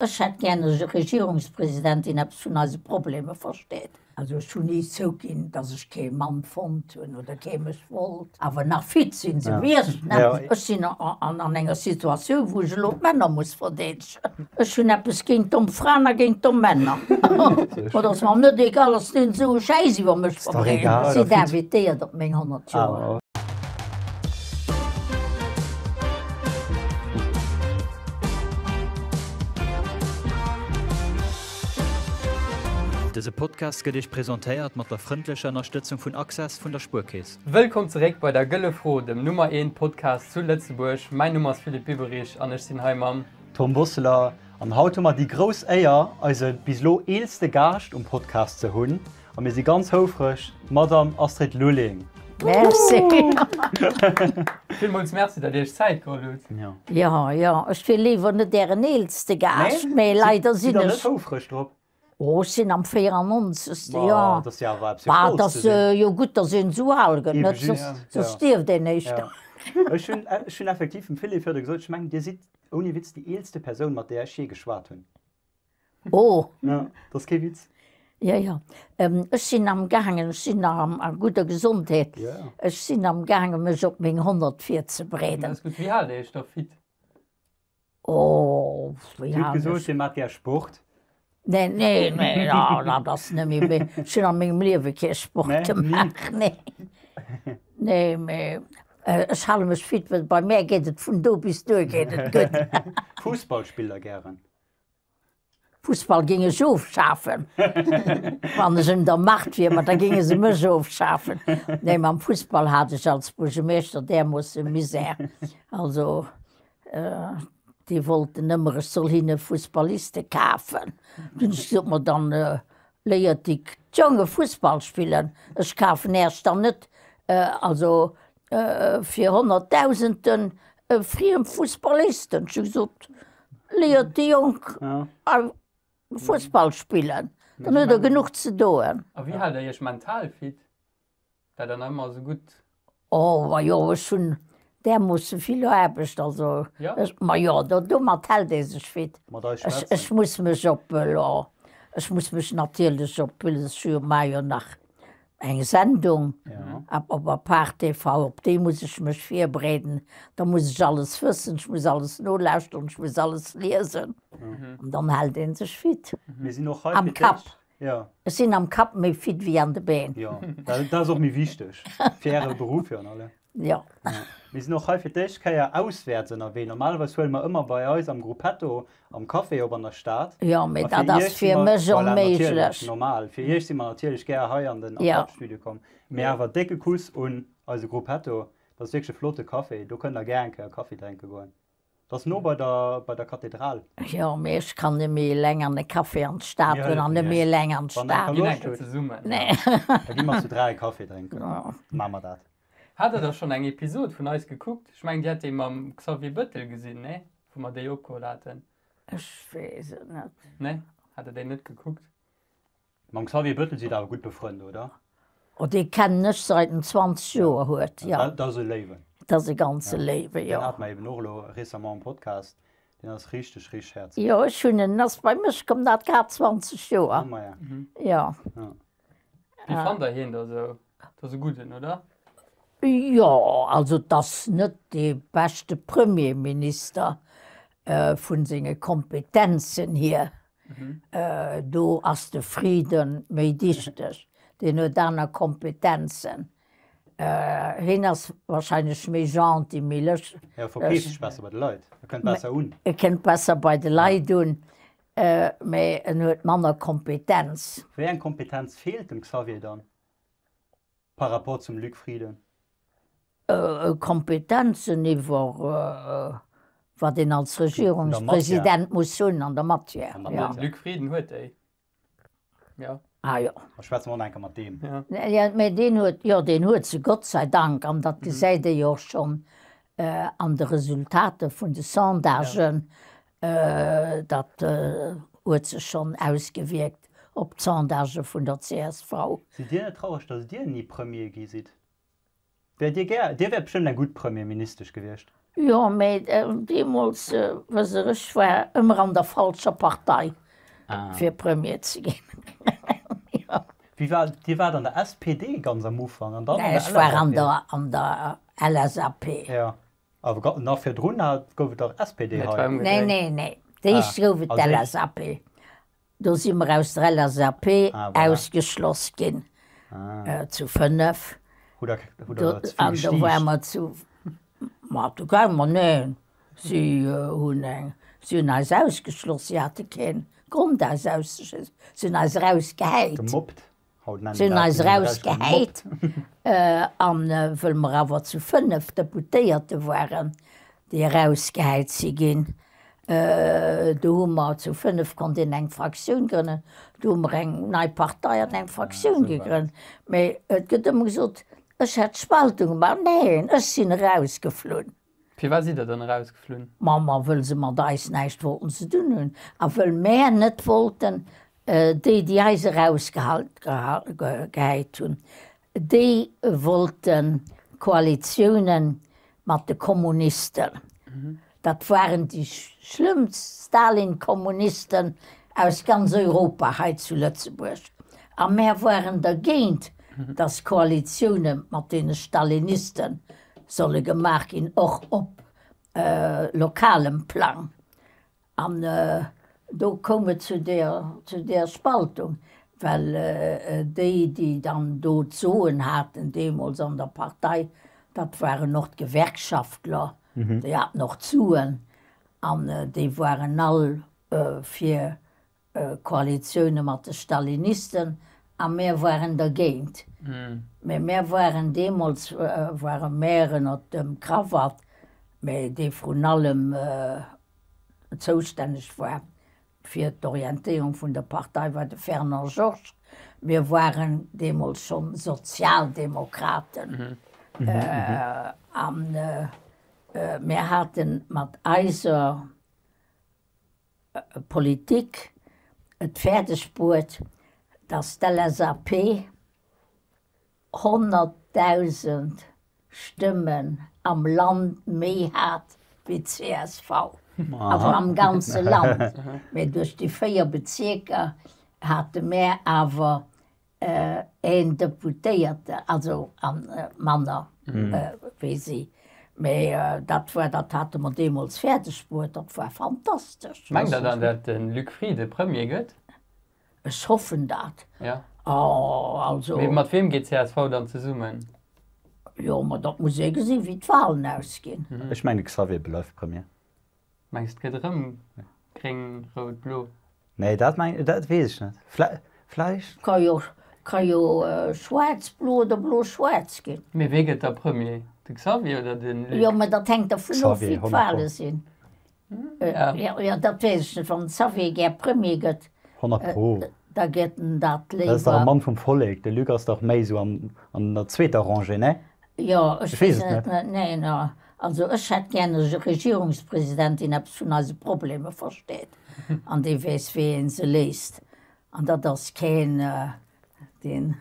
Ech hätt gär e Regierungspresident, deen eppes vun eise Problemer versteet. Also ech hunn ni zouginn, datt ech kee Mann fonnt hunn oder kee mech wollt. Awer nach fit sinn se wierklech net. Ech sinn an enger Situatioun, wou ech elo d'Männer muss verdeedegen. Ech hunn eppes géint domm Fraen a géint domm Männer. Et ass mer net egal, datt deen esou e Schäiss iwwer mech verbreet. Sidd invitéiert op meng 100 Joer. Dëse Podcast gëtt Iech presentéiert mat der frëndlecher Ënnerstëtzung vun Access vun der Spuerkeess. Wëllkomm zeréck bei der Gëlle Fro, dem Nummer eent Podcast zu Lëtzebuerg. Mäin Numm ass Philippe Biberich an ech sinn hei mam. Tom Bosseler an haut hu mer déi grouss Éier eise bis elo eelste Gaascht um Podcast ze hunn. A mir si ganz houfreg, d'Madame Astrid Lulling. Merci. Villmools Merci, datt Dir Iech Zäit geholl hutt. Jo, jo, ech wier léiwer net Ären eelste Gaascht, mee leider sinn ech. Sidd Der net houfreg drop? Oh, ech sinn am 94. Jo. Ma, dat ass jo awer eppes fir stolz ze sinn. Dat ass jo gutt, datt een esou al gëtt, net? Soss stierft een éischter. Ech hunn, ech hunn effektiv dem Philippe virdu gesot, ech mengen, Dir sidd ouni Witz déi eelste Persoun, mat där ech jee geschwat hunn. Oh! Ja, dat ass kee Witz. Ja, ja. Ech sinn am gaangen, ech sinn nach am, a gudder Gesondheet. Ja. Ech sinn am gaangen, mech op meng 100 virzebereeden. Dat ass gutt. Wéi haalt Dir Iech da fit? Oh, wéi Dir hutt halen gesot, ech. Dir maacht gär Sport. Nee, nee, nee, no, dat ass net méi, mee ech hunn a mengem Liewe kee Sport Nee, ni? gemaach, nee. Nee, mee ech hale mech fit, well bei mär geet et vun do bis duer geet et gutt. Fussball spillt Der gären? Fussball géing ech ofschafen, wann ech un der Macht wier, ma da géinge se mech ofschafen. Nee, mam Fussball hat ech als Buergermeeschter därmoosse Misär. Also déi wollten ëmmer, ech soll hinne Fussballiste kafen. Dunn hunn ech gesot, ma dann léiert déi d'Jonge Fussball spillen, ech kafen Äerch dann net, also fir Honnertdausenden friem Fussballisten. Ech hu gesot, Léiert déi Jonk Fussball spillen, dann huet der genuch ze doen. A wéi haalt der iech mental fit, dat der nach ëmmer esou gutt. Oh majo, ech hunn därmoosse vill Aarbecht, also ech, majo, domat hält ee sech fit. Ech muss mech op elo, ech muss mech natierlech op, ech maache jo nach Eng Sendung op Apart TV, op déi muss ech mech virbereeden. Da muss ech alles wëssen, ech muss alles nolauschteren, ech muss alles liesen. An dann hält ee sech fit. Am Kapp. Ech sinn am Kapp méi fit wéi an de Been. Jo, dat ass och méi wichteg fir Äre Beruff jo an alle. Jo. Mir sinn och hei fir d'éischt Kéier auswäerts ënnerwee. Normalerweis huele mer ëmmer bei eis am Gruppetto am Café op an der Stad. Jo, mee dat ass fir mech onméiglech. Voilà, natierlech, normal. Fir iech si mer natierlech gär hei an den Apart-Studio komm. Mee awer décke Kuss un eise Gruppetto. Dat ass wierklech e flotte Café. Do kënnt der gär eng Kéier Kaffi drénke goen. Dat ass no bei der, bei der Kathedral. Jo, mee ech kann net méi eleng an e Café an d'Stad goen an net méi eleng an Wann der d'Stad. Ginn eng Kéier zesummen. Nee. Da gi mer zu 3 e Café drénken. Da maache mer dat. Hat der da schonn eng Episod vun eis gekuckt? Ech mengen, Dir hätt déi mam Xavier Bëttel gesinn, nee? Wou mer déi opgeholl haten. Ech weess et net. Nee? Hat der déi net gekuckt? Mam Xavier Bëttel sidd der awer gutt befrënnt, oder? Oh, dee kennen ech seit en 20 Joer huet, jo. Dat ass e Léiwen. Dat ass e ganze Léiwen, jo. Deen hate mer eben och elo récemment am Podcast. Deen ass richteg, richteg häerzeg. Jo, ech hunn en, en ass bei mech komm, dat grad 20 Joer. Oh maja. Jo. Wéi fannt der hien da sou? Dat ass e gudden, oder? Jo, also 't ass net dee beschte Premierminister vun senge Kompetenzen hier. Do ass de Frieden méi dichteg, deen huet aner Kompetenzen. Hien ass wahrscheinlech méi gentil, méi lëschteg. E verkeeft sech besser bei de Leit, e kënnt besser un. E kënnt besser bei de Leit un, mä en huet manner Kompetenz. Wéi eng Kompetenz feelt dem Xavier dann par rapport zum Luc Frieden? Kompetenzen iwwer wat een als Regierungspresident muss hunn an der Matière. De Luc Frieden huet déi, jo. Ah jo. Da schwätze mer och nach eng Kéier mat deem. Jo, mä deen huet, jo, deen huet se Gott sei Dank, an dat gesäit ee jo och schonn an de Resultater vun de Sondagen, Dat huet sech schonn ausgewierkt op d'Sondagë vun der csv. Sidd Dir net traureg, datt Dir ni Premier gi sidd? Wäert Dir gär, Dir wäert bestëmmt eng gutt Premierministesch gewiescht. Jo, mee deemools, wësst Der, ech war ëmmer an der falscher Partei, fir Premier ze ginn. Jo. Wéi war, Dir waart an der SPD ganz am Ufank an dann an der LSAP? Ech war an der, an der LSAP. Jo, awer nach virdrun hat, gouf et dach SPD hei. Nee, nee, nee, d'éischt gouf et d'LSAP. Do si mer aus der LSAP ausgeschloss ginn, zu 5. An do ware mer zu, ma do goung mer, neen, si hunn eng, si hunn eis ausgeschloss, si hate kee Grond eis auszeschléissen, si hunn eis erausgehäit. Si hunn eis erausgehäit. An wëll mer awer zu 5 Deputéierte waren, déi erausgehäit si ginn, do hu mer zu 5 konnt een eng Fraktioun grënnen, do hu mer eng nei Partei an eng Fraktioun gegrënnt. Mee et gëtt ëmmer gesot, ech hätt Spaltung gemaach. Neen, ech sinn erausgeflunn. Firwat sidd der dann erausgeflunn? Ma ma wëll se mat eis näischt wollten ze dunn hunn a wëll mär net wollten, déi déi eis erausgehäit hunn, déi wollte Koalitiounen mat de Kommunisten. Dat waren déi schlëmmst Stalin-Kommunisten aus ganz Europa hei zu Lëtzebuerg. A mär waren dergéint, datt Koalitioune mat deene Stalinisten solle gemaach ginn, och op lokalem Plang. An do koum et zu där, zu där Spaltung, well déi, déi dann do d'Soen haten deemools an der Partei, dat waren och d'Gewerkschaftler, déi haten och d'Suen an déi waren all fir Koalitioune mat de Stalinisten a mär waren dergéint. Mä mär waren deemools ware mär ënnert dem Krawatt, mä dee vrun allem zoustänneg war fir d'Orientéierung vun der Partei war de Fernand Georges. Mir waren deemools schonn Sozialdemokraten a mär hate mat eiser Politik et fäerdeg bruet, datt d'LSAP 100.000 Stëmmen am Land méi hat wéi d'CSV, awer am ganze Land, mä duerch déi 4 Bezierker hate mär awer een Deputéierte, also manner wéi si. Mee dat war, dat hate mer deemools fäerdeg bruet, dat war fantastesch. Mengt Der dann, datt de Luc Frieden Premier gëtt? Ech hoffen dat. Ja. Oh, also. Mee mat weem geet csv dann zesummen? Jo, ma dat muss ee gesinn, wéi d'Wahlen ausginn. Ech mengen, de Xavier bleift Premier. Mengs et gëtt erëm gréng, rout, blo? Nee, dat meng, dat weess ech net. Vlä, vläicht. Ka jo, ka jo schwaarz, blo oder blo schwaarz ginn. Mee wee gëtt da Premier? De Xavier oder de Luc? Jo, mä dat hänkt dervun of, Xavier, wéi d'Wale sinn. Ja. Jo, dat weess ech net. Wann den Xavier gär Premier gëtt, 100 pro. da gëtt en dat Dat ass dach e léiwer. Mann vum Vollek. De Luc ass dach méi esou an, an der zweeter Rangée, ne? Jo, ech Ech weess weess et et net. net. Nee, also ech hätt gär e Regierungspresident, deen eppes vun eise Problemer versteet an dee weess, wéi ee se léist. An dat ass keen, deen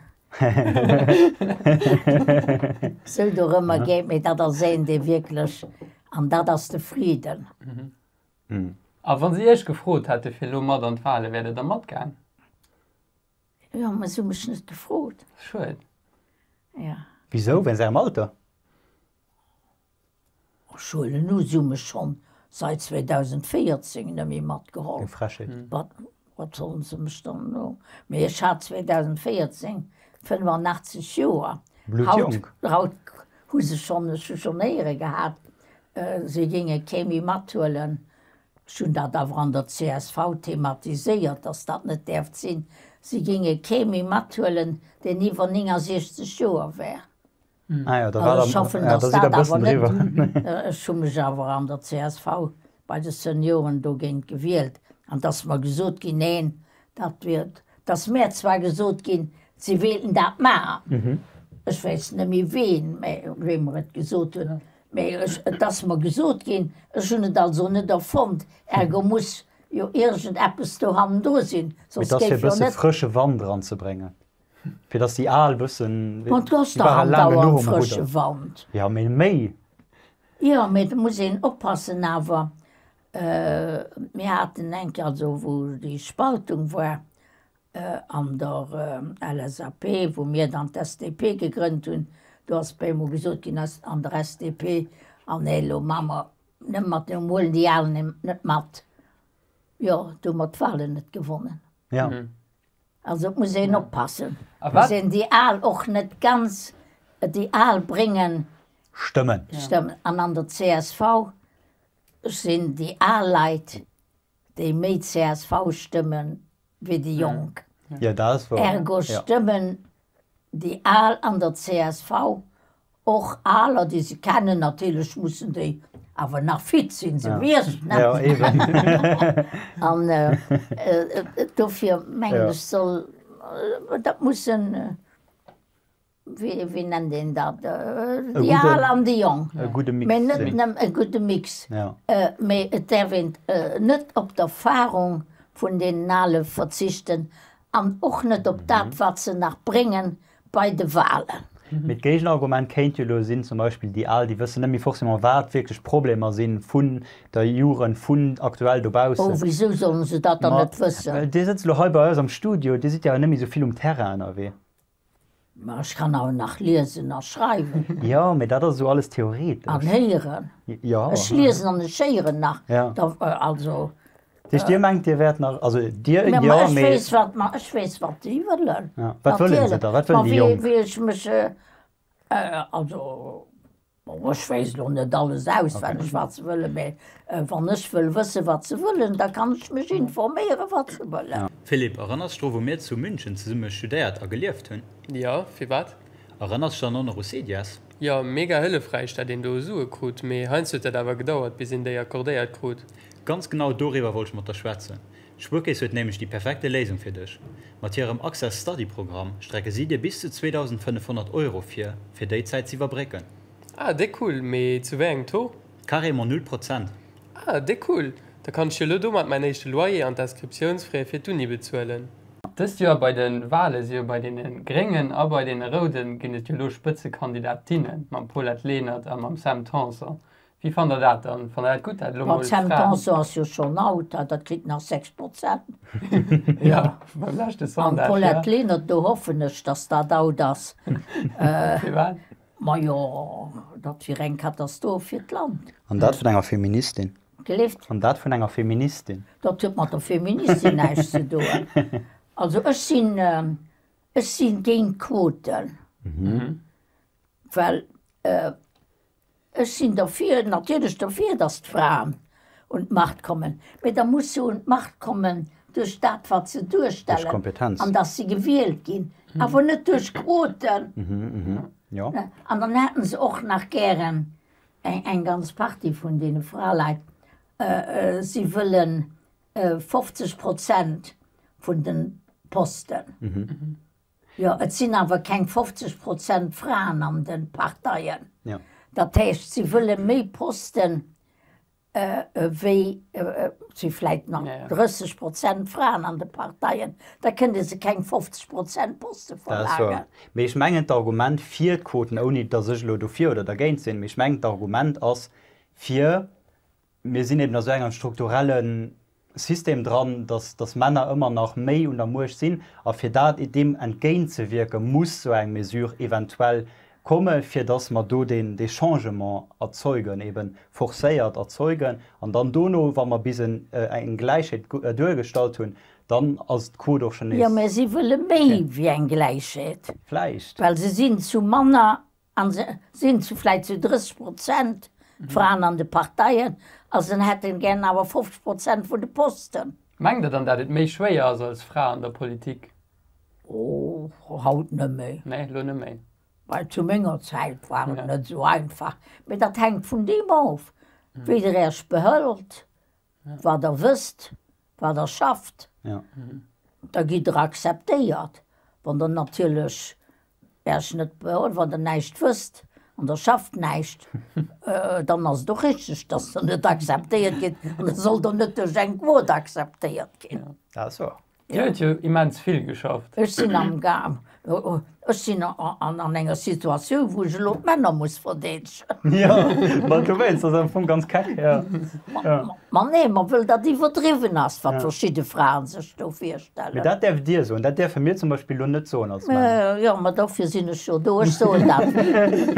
esou dorëmmer geet, mee dat ass een, dee wierklech, an dat ass de Frieden. A wa si Iech gefrot hätte fir elo mat an d'Wale, wäert Der da matgaang? Jo, mä se hu mech net gefrot. Schued. Ja. Wisou? Wéinst Ärem Alter? Ech huelen u, se hu mech schonn seit 2014 net méi matgeholl. Eng Frechheet. Wat, wat sollen se mech dann elo? Mee ech hat 2014 85 Joer. Bluttjonk. Haut, haut hu se schonn, ech hu schonn héiere gehat, se géinge kee méi mathuelen. Ech hunn dat awer an der csv thematiséiert, dass dat net däerft sinn. Si géinge kee méi mathuelen, deen iwwer 69 Joer wär. Ah jo, da war Also ech der, hoffen, ja, dass da sidd der dat e bëssen awer net, driwwer. ech hu mech awer an der csv bei de Senioren dogéint gewielt an dass mer gesot ginn, neen, dat wier, dass mär zwar gesot ginn, si wéilten dat maachen, ech weess net méi ween, mä wee mer et gesot hunn, Mee ech, et ass mer gesot ginn, ech hunn et also net erfonnt, ergo muss jo iergend eppes do hannendru sinn, Mee soss et ass fir e géif jo bësse net. frësche Wand eranzebréngen, fir datt déi Al bëssen, Ma et ass déi dach ware laang andauernd genuch um frësche Rudder. Wand. Jo, mee méi. Jo, mee et muss een oppassen awer, mir haten eng Kéier, also wou déi Spaltung war an der LSAP, wou mir dann d'SDP gegrënnt hunn, do ass op eemol gesot ginn an der SDP, ah nee, elo maache mer net mat, elo huelen déi Alen net mat. Jo, do hu mer d'Wahlen net gewonnen. Ja. Also et muss een oppassen, muss een déi Al och net ganz, déi Al bréngen. Stëmmen. Stëmmen. An an der csv sinn déi al Leit, déi méi csv stëmmen wéi déi Jonk. Jo, dat ass wouer. Ergo stëmmen déi Al an der csv Och aler, déi se kennen, natierlech mussen déi awer nach fit sinn, se wieren net. Jo, eben. An dofir mengen ech, soll dat mussen, wéi, wéi nennt een dat, déi Al an déi Jonk. E gudde Mix sinn. Mee net nëmmen e gudde Mix. Mee et däerf een net op d'Erfarung vun deenen Ale verzichten an och net op dat, wat se nach bréngen bei de Wahlen. Mee d'Géigenargument kéint jo elo sinn, zum Beispill déi Al, déi wëssen net méi forcément, wat wierklech d'Problemer si vun der Jugend, vun aktuell dobaussen. Oh, wisou sollen se dat dann net wëssen? Ma Dir sëtzt elo hei bei eis am Studio, Dir sidd jo awer net méi esou vill um Terrain ënnerwee. Ma ech kann awer nach liesen a schreiwen. Jo, mee dat ass esou alles theoretesch. An héieren. Jo. Ech liesen an ech héieren nach. Ja. Also. Dat heescht, Dir mengt, Dir wäert nach, also Dir, jo, mee. Ech weess, wat, ma ech weess, wat déi wëllen. Ja, wat wëllen se da? Wat wëllen déi Jonk? Wéi ech mech, also, bon, ech weess elo net alles auswenneg, wat se wëllen, mee wann ech wëll wëssen, wat se wëllen, da kann ech mech informéieren, wat se wëllen. Philippe, erënners dru wou mir zu München zesumme studéiert a gelieft hunn? Jo, firwat? Erënners dech dann och nach u Cedias? Jo, mega hëllefräich dat een do Sue krut, mee heiansdo huet dat awer gedauert bis een déi accordéiert krut. Ganz genau doriwwer wollt ech mat der schwätzen. D'Spuerkeess huet nämlech déi perfekte Léisung fir dech. Mat hirem Access Study Programm strecke si dir bis zu 2.500 Euro vir, fir déi Zäit z'iwwerbrécken. Ah, déck cool, mee zu wéi engem Taux? Carrément null Prozent. Ah, déck cool! Da kann ech jo lo domat mäin éischte Loyer an d'Inscriptiounsfrais fir d'Uni bezuelen. Dëst Joer bei de Wale si jo bei deene Gréngen a bei deene Roude ginn et jo lo Spëtzekandidatinne mam Paulette Lenert a mam Sam Tanson. Wéi fannt der dat dann? Fannt der dat gutt, dat elo mol Sam Tanson ass jo schonn out, dat kritt nach 6 Prozent. Jo, beim leschte Sondage, jo. An d'Paulette Lenert, do hoffen ech, datt dat out ass. Firwat? Majo, dat wier eng Katastroph fir d'Land. An dat vun enger Feministin. Gelift? An dat vun enger Feministin. Dat huet mat der Feministin näischt ze doen. Also ech sinn, ech si géint Quoten, well Ech sinn derfir, natierlech derfir, datt d'Fraen un d'Macht kommen, mee da muss se un d'Macht kommen duerch dat, wat se duerstellen an datt se gewielt ginn, awer net duerch Quoten. An dann hätte se och nach gären eng ganz Partie vun deene Fraleit, si wëlle 50 Prozent vun de Posten. Jo, et sinn awer keng 50 Prozent Fraen an de Parteien. Dat heescht, si wëlle méi Posten wéi, et si vläicht nach 30 Prozent Fraen an de Parteien, da kënne se keng 50 Prozent Poste verlaangen. Mee ech mengen d'Argument fir d'Quoten, ouni datt ech elo dofir oder dergéint sinn, mee ech mengen d'Argument ass fir, Mir sinn eben a sou engem strukturelle System dran, dass, dass Männer ëmmer nach méi un der Muecht sinn. A fir dat, deem entgéintzewierken, muss sou eng Mesure eventuell komme fir dass mer do deen, dee Changement erzeugen, eben forcéiert erzeugen. An dann dono, wa mer bis en, eng Gläichheet duergestallt hunn, dann ass d'Quot och schonn nees. Jo, mä si wëlle méi wéi eng Gläichheet. Vläicht. Well se sinn zu manner A se sinn zu vläit zu 30 Prozent d'Fraen an de Parteien a se hätten gären awer 50 Prozent vun de Posten. Mengt Der dann, dat et méi schwéier ass als Fra an der Politik? Oh, haut net méi. Nee, elo net méi. Well zu menger Zäit war et net esou einfach. Mee dat hänkt vun deem of, wéi Der Iech behëlt, Wat Der wësst, wat Der schafft, da gitt Der akzeptéiert. Wann Der natierlech Iech net behuelt, wann Der näischt wësst an Der schafft näischt, dann ass et och richteg, dass Der net akzeptéiert gitt an da sollt Der net duerch eng Quot akzeptéiert ginn. Dat ass wouer. Dir huet jo immens vill geschafft. Ech sinn am Ga, ech sinn an enger Situatioun, wou ech elo d'Männer muss verdeedegen. Jo, ma dowéinst ass am Fong ganz keck, jo. Ma nee, ma wëll dat iwwerdriwwen ass, wat verschidde Fraen sech do virstellen. Mee dat däerft Dir soen, dat däerfe mir zum Beispill elo net soen als Männer. Jo, ma dofir sinn ech jo do, ech soen dat.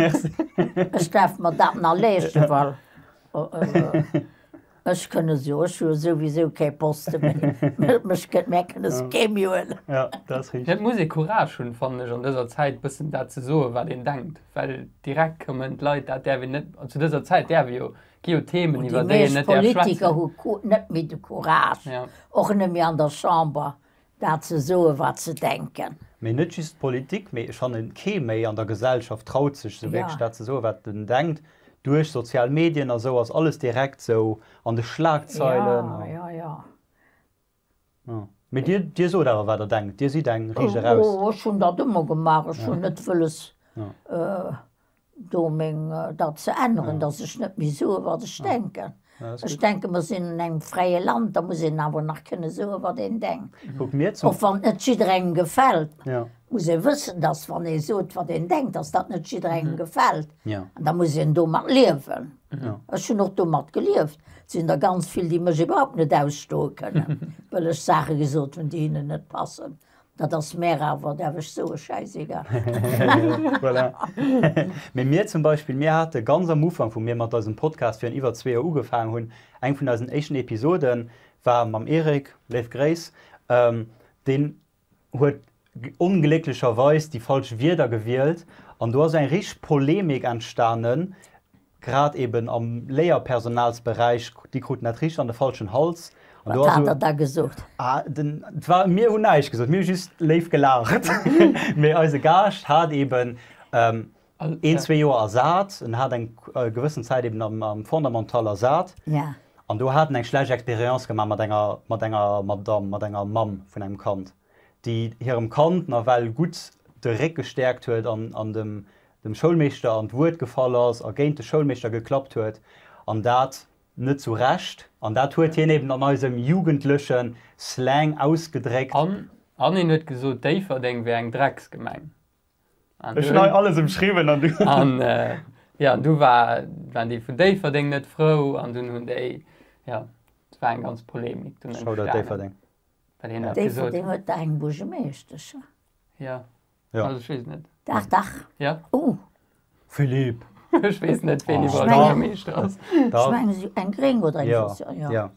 Merci. Ech däerf mer dat nach leeschten, well. Ech kënne se jo, ech hu jo souwisou kee Poste méi, mech kënnt, mär kënne se kee méi huelen. Jo, dat ass richteg. Et muss ee Courage hunn, fannen ech, an dëser Zäit bëssen dat ze soen, wat een denkt, well direkt kommen d'Leit, dat däerf een net, an zu dëser Zäit däerf ee jo, gi jo Themen, Déi iwwer déi een meescht net däerf Politiker schwätzen. hu net méi de Courage, och net méi an der Chamber, dat ze soen, wat se denken. Mee net just d'Politik, mee ech fannen, kee méi an der Gesellschaft traut sech esou wierklech dat ze soen, wat en denkt. Duerch sozial Medien a sou ass alles direkt sou an de Schlagzeilen. Jo, jo, jo. Mee dir, dir sot awer, wat der denkt. Dir sidd eng riicht eraus. Oh, ech hunn dat ëmmer gemaach. Ech hunn net wëlles do meng, dat ze änneren, datt ech net méi soe wat ech denken. Ech denken, mer sinn an engem fräie Land, da muss een awer nach kënne soe wat een denkt. Och wann et net jidderengem gefält, muss ee wëssen, datt wann ee sot wat een denkt, datt dat net jidderengem gefält. An da muss een domat liewen. Ech hunn och domat gelieft. Et sinn der ganz vill, déi mech iwwerhaupt net ausstoe kënnen, well ech Saache gesot hunn, déi hinnen net passen. Dat ass mär awer, däerf ech soen, schäisegal. Voilà. Mee mir zum Beispill, mir hate ganz am Ufank, wou mir mat eisem Podcast virun iwwer zwee Joer ugefaangen hunn, eng vun eisen éischten Episoden war mam Eric, léif Gréiss, deen huet onglécklecherweis déi falsch Wierder gewielt an do ass eng richteg Polemik entstanen, Grad eben am Léierpersonalsberäich, déi kruten dat richteg an de falschen Hals. An do Wat hat der da gesot? Ah, den, et war, mir hunn näischt gesot, mir hu just léif gelaacht. Mee eise Gaascht hat eben een, zwee Joer ersat, en hat eng gewëssen Zäit eben am, am Fondamental ersat. Ja. An do hat en eng schlecht Experience gemaach mat enger, mat enger Madamm, mat enger Mamm vun engem Kand, déi hirem Kand nawell gutt de Réck gestäerkt huet an, an dem, dem Schoulmeeschter an d'Wuert gefall ass a géint de Schoulmeeschter geklappt huet, an dat net zu Recht, an dat huet hien eben an eisem jugendleche Slang ausgedréckt. An an hien huet gesot, Déifferdeng wär eng Drecksgemeng. An Ech hunn hei alles ëmschriwwen an du. An jo, an du war, waren déi vun Déifferdeng net frou an dunn hunn déi, jo, et war eng ganz Polemik dunn Shoutout entstanen. Déifferdeng. Well hien dat gesot Déifferdeng huet. huet dach eng Buergemeeschtesch. Jo. Ja. Also ech weess net. Dach, dach. Ja. Oh. Philippe. Ech weess net, ween oh, iwwerall Buergermeeschter ass. Ech mengen, si eng gréng oder eng ja. sozial. Ja. Ja.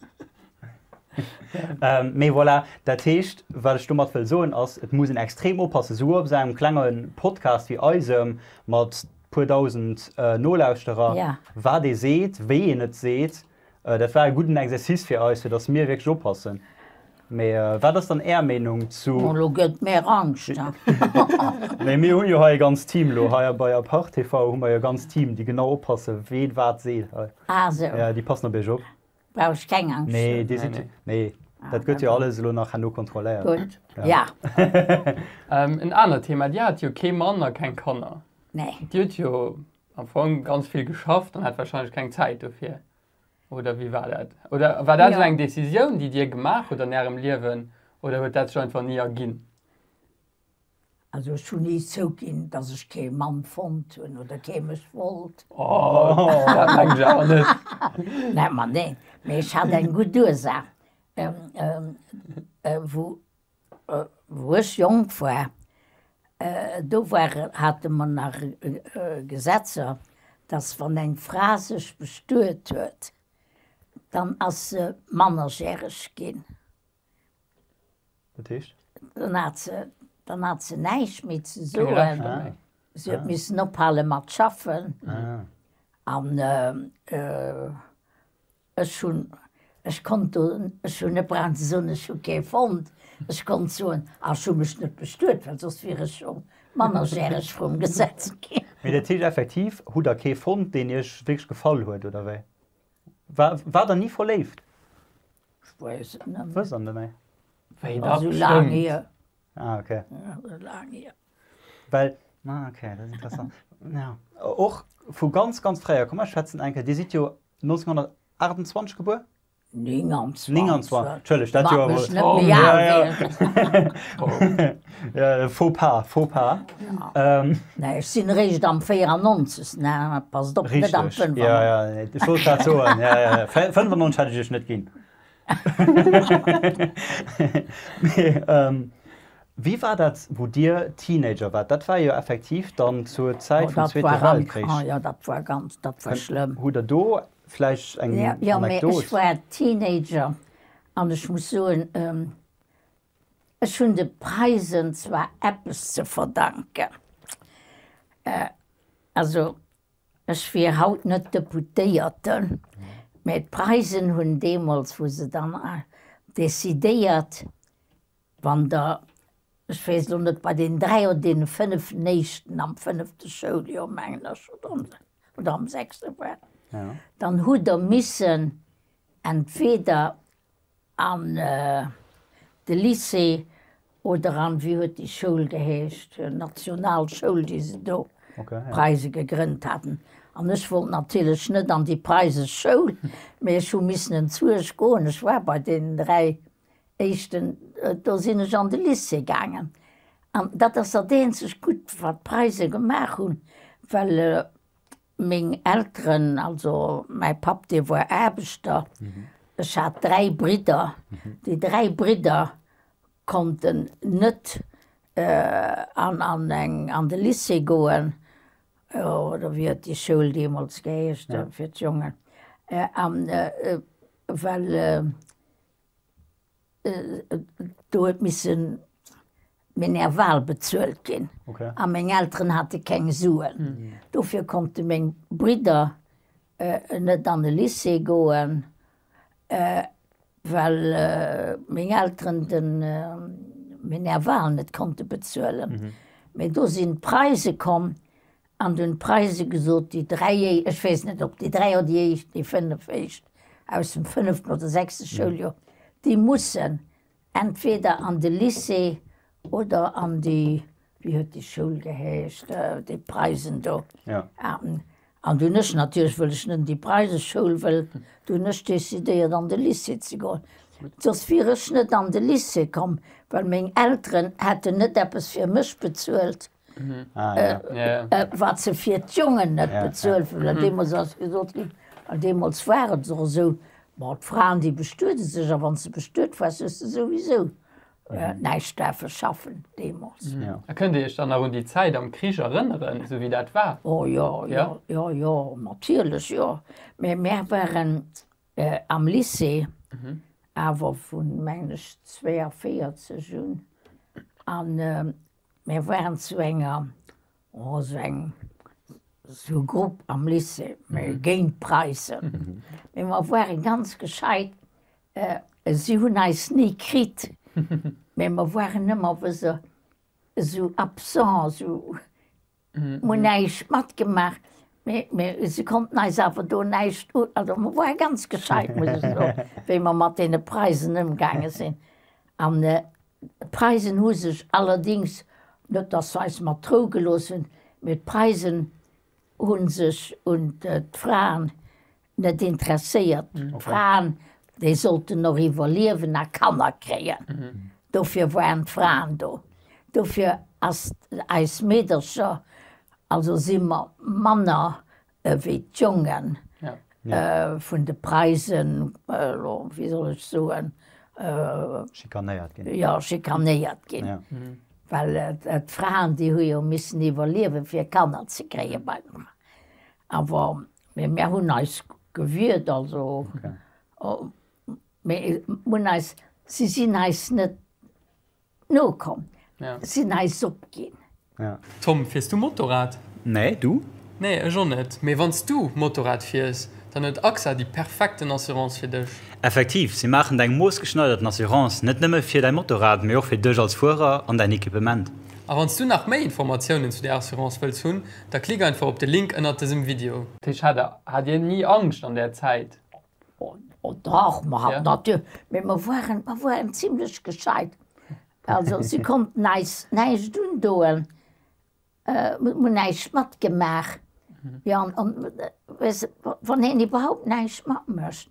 ähm, mee voilà, dat heescht, wat ech domat wëll soen ass, et muss een extrem oppassen, souguer op esou engem klenge Podcast wéi eisem mat puer dausend äh, Nolauschterer, ja. wat ee seet, wéi een et seet. Dat war e gudden Exercice fir eis, fir datt mir wierklech oppassen. Mee wat ass dann Är Meenung zu. Oh, lo gëtt mär Angscht, ha. Nee, mir hunn jo hei e ganzt Team lo. Hei bei Apart TV hu mer jo e ganzt Team, déi genau oppassen, ween wat seet hei. Ah sou. Ja, déi passen op Iech op. Brauch ech keng Angscht ze Nee, hunn. déi sinn. Nee, dat gëtt jo alles elo nach herno kontrolléiert. Gutt, ja. En anert Thema, Dir hat jo kee Mann a keng Kanner. Nee. Dir hutt jo am Fong ganz vill geschafft an hat wahrscheinlech keng Zäit dofir. Oder wéi war dat? Oder war dat esou eng Decisioun, déi Dir gemaach hutt an Ärem Liewen oder huet dat sech einfach ni erginn? Also ech hunn ni zouginn, datt ech kee Mann fonnt hunn oder kee mech wollt. Oh, dat mengen ech awer net. Nee, ma nee, mee ech hat eng gutt Ursaach. Wou Wou ech jonk war, do war, hate mer nach Gesetzer, dass wann eng Fra sech bestuet huet, dann ass se mannerjäreg ginn. Dat heescht? Dann hat se, dann hat se näischt méi ze soen. Si huet missen ophale mat schaffen. An Ech hunn, ech konnt do, ech hunn net brauchen ze soen, ech hu kee fonnt. Ech konnt soen, ah ech hu mech net bestuet, well soss wier ech jo mannerjäreg vrum Gesetz ginn. Mee dat heescht effektiv, hutt Der kee fonnt, deen Iech wierklech gefall huet, oder wéi? War, waart Der ni verléift? Ech weess et net méi. Wësst Der net méi? Wéi, dach, Esou laang bestëmmt. hier. Ah, okay. Esou laang hier. Well, ah, okay, dat ass interessant. Ja. Och vu ganz, ganz fréier, komm mer schwätzen eng Kéier, Dir sidd jo 1928 gebuer? 29. 29, Entschëlleg, dat Joer Mach mech net méi al wéi ech. Faux pas, faux pas. Nee, ech sinn eréischt am 94. Ne, passt op, net am 95. Ja, ja, ech wollt grad soen, ja, ja, 95 hätt ech iech net ginn. Mee wéi war dat, wou Dir Teenager waart? Dat war jo effektiv dann zur Zäit vum Zweete Weltkrich. Oh jo, dat war ganz, dat war schlëmm. Hutt Der do vläicht eng Anekdot? Jo, mee ech war Teenager an ech muss soen, ech hunn de Preisen zwar eppes ze verdanken. Also Ech wier haut net Deputéierten, mä d'Preisen hunn deemools, wou se dann decidéiert, wann der, ech weess elo net, bei deenen 3 oder deene 5 éischten am fënnefte Schouljoer, mengen ech, oder am sechste war, dann hutt der missen entweder An de Lycée oder an, wéi huet déi Schoul geheescht, Nationalschoul, déi se do, d'Preise gegrënnt haten. An ech wollt natierlech net an déi preisesch Schoul, mee ech hu missen enzuerg goen. Ech war bei deenen 3 éischten, do sinn ech an de Lycée gaangen. An dat ass dat eenzegt Gutt, wat d'Preise gemaach hunn, well Meng Elteren, also mäi Papp dee woar Aarbechter, ech hat 3 Bridder, déi 3 Bridder konnten net an an eng an de Lycée goen, oder wéi huet déi Schoul deemools geheescht fir d'Jongen, an well Do huet misse Minerval bezuelt ginn a meng Elteren hate keng Suen. Dofir konnte meng Bridder net an de Lycée goen, well meng Elteren de Minerval net konnte bezuelen. Mee do sinn d'Preise komm An dunn d'Preise gesot, déi 3 éischt, ech weess net, ob déi 3 oder déi éischt, déi 5 éischt aus dem fënneften oder sechste Schouljoer, déi mussen entweder an de Lycée oder an déi, wéi huet déi Schoul geheescht, déi Preisen do. An dunn ech natierlech, wëll ech net an déi Preiseschoul wëllt, du hunn ech decidéiert an de Lycée ze goen. Soss wier ech net an de Lycée komm, well meng Elteren hätten net eppes fir mech bezuelt. Wat se fir d'Jongen net bezuelt hunn, well deemools ass gesot ginn, well deemools war et och esou, bon, d'Fraen déi bestuede sech a wann s de bestuet waars, hues de souwisou näischt däerfe schaffen deemools. A kënnt Dir Iech dann nach un déi Zäit am Krich erënneren, esou wéi dat war? Oh jo, jo, jo, jo, natierlech, jo. Mä mär waren am Lycée, awer vun, mengen ech, 42 un, an Mir waren zu enger, oh sou eng, sou Grupp am Lycée, mä géint d'Preisen. Mee mer ware ganz gescheit, si hunn eis ni kritt, mä mer waren ëmmer wësse sou absent, sou, mer hunn näischt matgemaach, mä, mä si konnten eis awer do näischt un, also mer ware ganz gescheit, muss ech soen, wéi mer mat deene Preisen ëmgaange sinn. An D'Preisen hu sech allerdings, net datt se eis mat Rou gelooss hunn, mee d'Preisen hu sech un d'Fraen net interesséiert. D'Fraen, déi sollten och iwwerliewen a Kanner kréien. Dofir waren d'Fraen do. Dofir ass eis Meedercher, also si mer manner Ewéi d'Jongen vun de Preisen, elo, wéi soll ech soen? Schikanéiert ginn. Jo, schikanéiert ginn. Well d'Fraen, déi hu jo missen iwwerliewen, fir Kanner ze kréien bei den. Awer mir hunn eis gewiert, also mir hunn eis, si sinn eis net Nokomm, sinn eis opginn. Tom, fiers du Motorrad? Nee, du? Nee, ech och net. Mee wann s du Motorrad fiers, dann huet AXA déi perfekten Assurance fir dech. Effektiv, si maachen deng moossgeschneiderten Assurance, net nëmme fir däi Motorrad, mee och fir dech als Fuerer an däin Equipement. A wann s du nach méi Informatiounen zu där Assurance wëlls hunn, da klick einfach op de Link ënnert dësem Video. Hat Dir ni Angscht an där Zäit? Oh dach, mer haten natierlech, mee mer waren, mer waren zimlech gescheit. Also si konnten eis näischt undoen, mer hunn näischt matgemaach. Jo, an weess de, wann een iwwerhaupt näischt matmécht,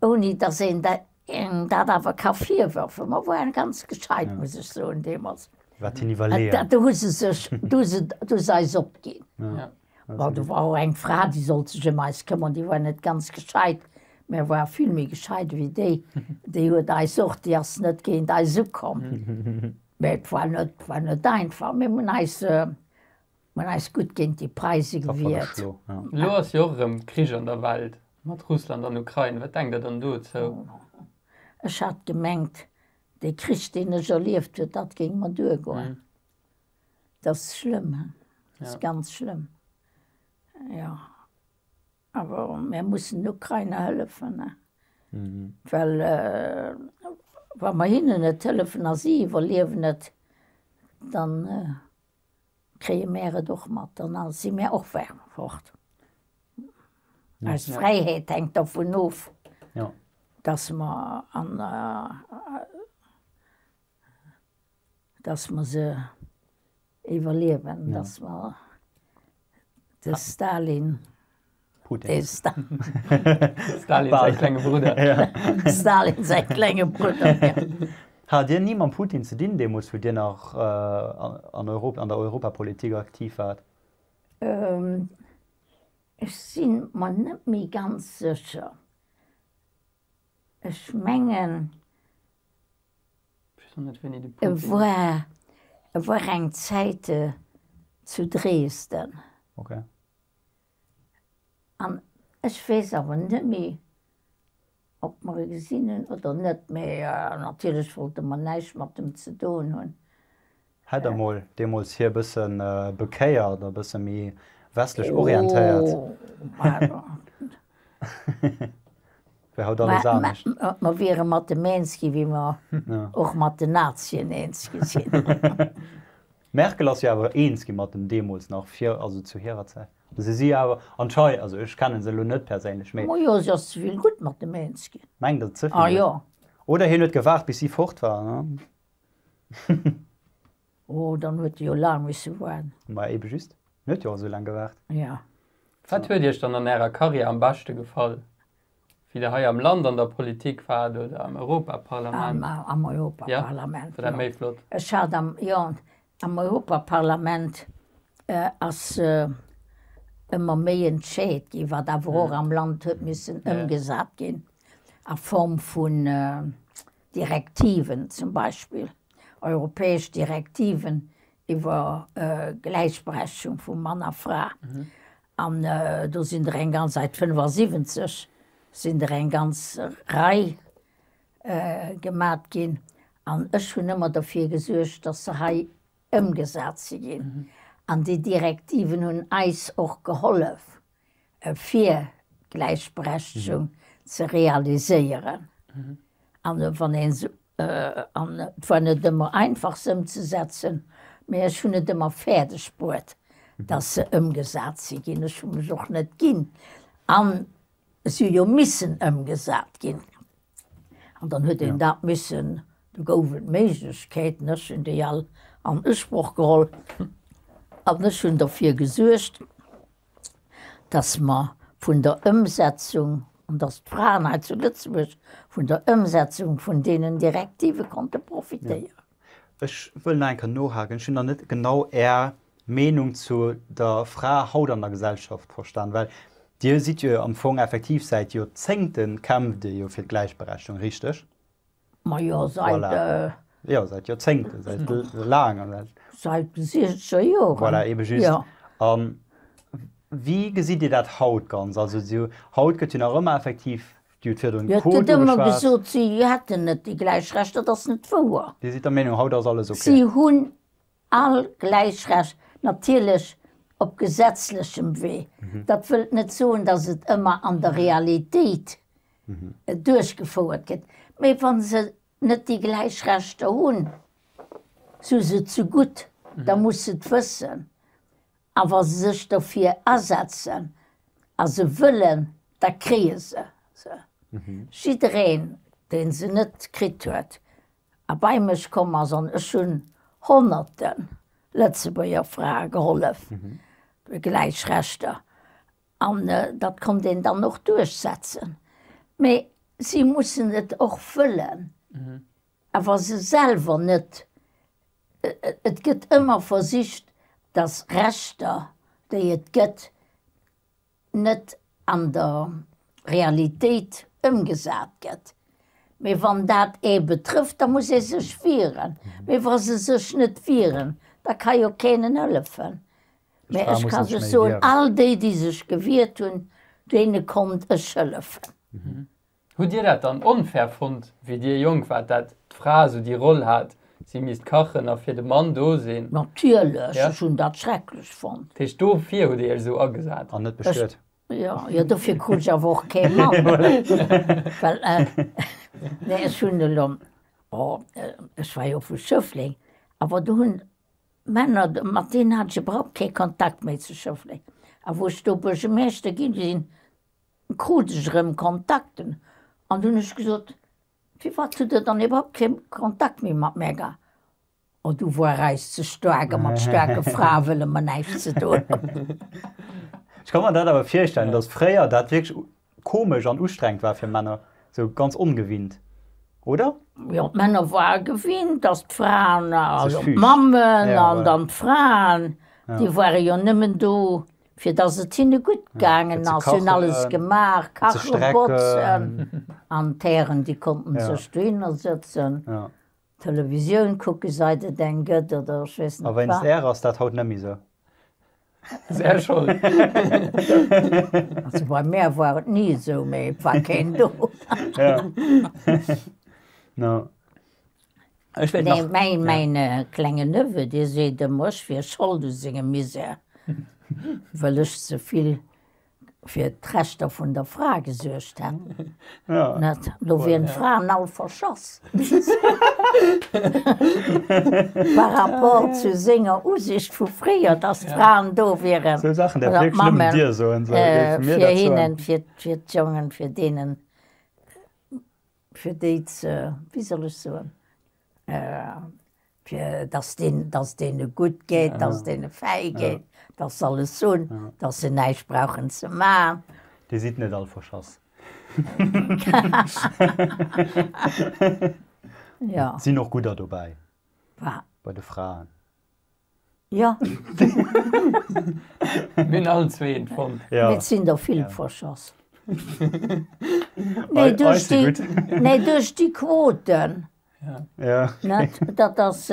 ouni datt een engem dat awer ka virwërfen, mer waren ganz gescheit, muss ech soen, deemools. Wat hien iwwerleeën. Do hu se sech, do hu se, do hu se eis opginn. Bon, do war och eng Fra, déi sollt sech ëm eis këmmern, déi war net ganz gescheit, mä war vill méi gescheit ewéi déi. Déi huet eis och, déi ass net géint eis ukomm. Mä et war net, war net einfach. Mir hunn eis, Mir hunn eis gutt géint déi Preise gewiert. Elo ass jo och erëm Krich an der Welt mat Russland an Ukrain. Wat denkt der dann dozou? Ech hat gemengt, dee Krich, deen ech erlieft huet, dat géing mer duergoen. Dat ass schlëmm, he? Dat ass ganz schlëmm, jo. Awer mir mussen den Ukrainer hëllefen, he? Well wa mer hinnen net hëllefen a si iwwerliewen et, dann. Kréie mär et och mat, dann si mär och fort. Eis Fräiheet hänkt dovun of, dass mer an dass mer se iwwerliewen, dass mer de Stalin Putin. Stalin säi klenge Brudder. Stalin säi klenge Brudder, ja. Hat Dir ni mam Putin ze dinn deemools, wou Dir nach an Europa, an der Europapolitik aktiv waart? Ech si mer net méi ganz sécher. Ech mengen, e war, e war eng Zäit zu Dresden. Okay. An ech weess awer net méi, ob mer e gesinn hunn oder net, mä natierlech wollte mer näischt mat em ze doen hunn. Hätt Der mol deemools hie e bësse bekéiert, e bësse méi westlech orientéiert? Wär haut alles anescht. Mer wiere mat em eens gi wéi mer och mat den Nazien eens gi sinn. D'Merkel ass jo awer eens gi mat dem deemools nach vir, also zu hirer Zäit. Se si awer anschei, also ech kennen se elo net perséinlech, mee. Majo, si ass zevill gutt mat dem eens ginn. Mengt der, zevill gutt? Ah jo. Oder hien huet gewaart bis si fort war, ne? Oh, dann huet e jo laang misse waarden. Ma ebe just, en huet jo och esou laang gewaart. Jo. Wat huet Iech dann an Ärer Karriär am beschte gefall? Wéi Der hei am Land an der Politik waart oder am Europaparlament? Am Europaparlament, jo. War dat méi flott? Ech hat am, jo, am Europaparlament ass ëmmer méi entscheet ginn, wat awer och am Land huet missen ëmgesat ginn a Form vun Direktiven zum Beispill, europäesch Direktiven iwwer Gläichberechtegung vu Mann a Fra. An do sinn der eng ganz, säit 75 sinn der eng ganz Rei gemat ginn. An ech hunn ëmmer derfir gesuergt, datt se hei ëmgesat si ginn. An déi Direktiven hunn eis och gehollef, fir d'Gläichberechtegung ze realiséieren. An wann een se, an et war net ëmmer einfach se ëmzesetzen, mä ech hunn et ëmmer fäerdeg bruet, datt se ëmgesat si ginn. Ech hu mech och net ginn. An si hu jo missen ëmgesat ginn. An dann huet een dat missen, do gouf et Méiglechkeeten, ech hunn déi all an Usproch geholl an ech hunn derfir gesuergt, dass mer vun der Ëmsetzung, an dass d'Fraen hei zu Lëtzebuerg vun der Ëmsetzung vun deenen Direktive konnte profitéieren. Ech wëll nach eng Kéier nohaken. Ech hunn nach net genau Är Meenung zu der Fra haut an der Gesellschaft verstan, well Dir sidd jo am Fong effektiv säit Joerzéngte kämpft Dir jo fir d'Gläichberechtegung, richteg? Majo, seit. Voilà. Jo, seit Joerzéngten, seit laang. Seit de siechzeger Joren. Voilà, ebe just. Jo. A wéi gesitt Dir dat haut ganz? Also sou, haut gëtt jo nach ëmmer effektiv, Dir hutt virdrun Jo, et d'Quote gëtt ëmmer ugeschwat. gesot, si hätten net déi gläich Rechter. Dat ass net wouer. Dir sidd der Meenung, haut ass alles ok? Si hunn all gläich Recht, natierlech op gesetzlechem Wee. Dat wëllt net soen, datt et ëmmer an der Realitéit duerchgefouert gëtt. Mee wa se net déi gläich Rechter hunn, si se zegutt, da muss se et wëssen. A wa se sech dofir asetzen a se wëllen, da kréie se se. Jiddereen, dee se net kritt huet a bei mech komm ass, an ech hunn honnerte Lëtzebuerger Frae gehollef, gläich Rechter. An dat konnt een dann och duerchsetzen. Mee si mussen et och wëllen. A wa se selwer net, et gëtt ëmmer versicht, datt Rechter, déi et gëtt, net an der Realitéit ëmgesat gëtt. Mee wann dat ee betrëfft, da muss ee sech wieren. Mee wa se sech net wieren, da ka jo keen en hëllefen. Mee ech ka sech soen, all déi, déi sech gewiert hunn, deene konnt ech hëllefen. Hutt Dir dat dann onfair fonnt, wéi Dir jonk waart, dat d'Fra esou déi Roll hat, si misst kachen a fir de Mann do sinn? Natierlech, ech hunn dat schrecklech fonnt. Dat heescht, dofir hutt Dir Iech esou agesat? An net bestuet? Jo, jo, dofir krut ech awer och kee Mann. Well, nee, ech hunn elo, oh, ech war jo vu Schëffleng, awer do hunn d'Männer, mat deenen hat ech iwwerhaupt kee Kontakt méi zu Schëffleng. A wou ech do Buergermeeschter gi sinn, Krut ech erëm Kontakten an du hunn ech gesot, Firwat hutt Der dann iwwerhaupt kee Kontakt méi mat mär gehat? Oh, du woar eis ze staark a mat staarke Frae wëlle mer näischt ze doen hunn. Ech ka mer dat awer virstellen, datt fréier dat wierklech komesch an ustrengend war fir Männer, sou ganz ongewinnt, oder? Jo, d'Männer ware gewinnt, datt d'Fraen, also d'Mammen an dann d'Fraen, déi ware jo nëmmen do Fir dass et hinne gutt gaangen ass. Si hunn alles gemaach, kachen, botzen. An d'Hären, déi konnten sech dohinner sëtzen, Televisioun kucken, seit et eng gëtt, oder ech weess net wat. A wéinst Är ass dat haut net méi esou. Ass Är Schold. Also bei mär war et ni esou, mee et war keen do. Ech wéilt Nee, nach. mäin, mäin klengen Neveu, dee seet ëmmer, ech wier Schold u sengem Misär, well ech ze vill fir d'Rechter vun der Fra gesuergt hätt. Ja. Net? Lo wieren d'Fraen all verschass. Par rapport zu senger Usicht vu fréier, dass d'Fraen do wieren, Sou Saachen däerf oder wierklech nëmmen d'Mammen, Dir soen, sou géife mir fir dat soen. hinnen, fir, fir d'Jongen, fir deenen fir déi ze, wéi soll ech soen, fir dass deen, dass deene gutt geet, dass deene fäi geet, dass se alles hunn, dass se näischt brauchen ze man. Dir sidd net all verschass. Jo. Sinn och gudder dobäi. Wa? Bei de Fraen. Jo. Mir hunn allen zwee een fonnt. Ja. Mee et sinn der vill verschoss. Nee, duerch déi, nee, duerch déi Quoten. Ja. Net? Dat ass.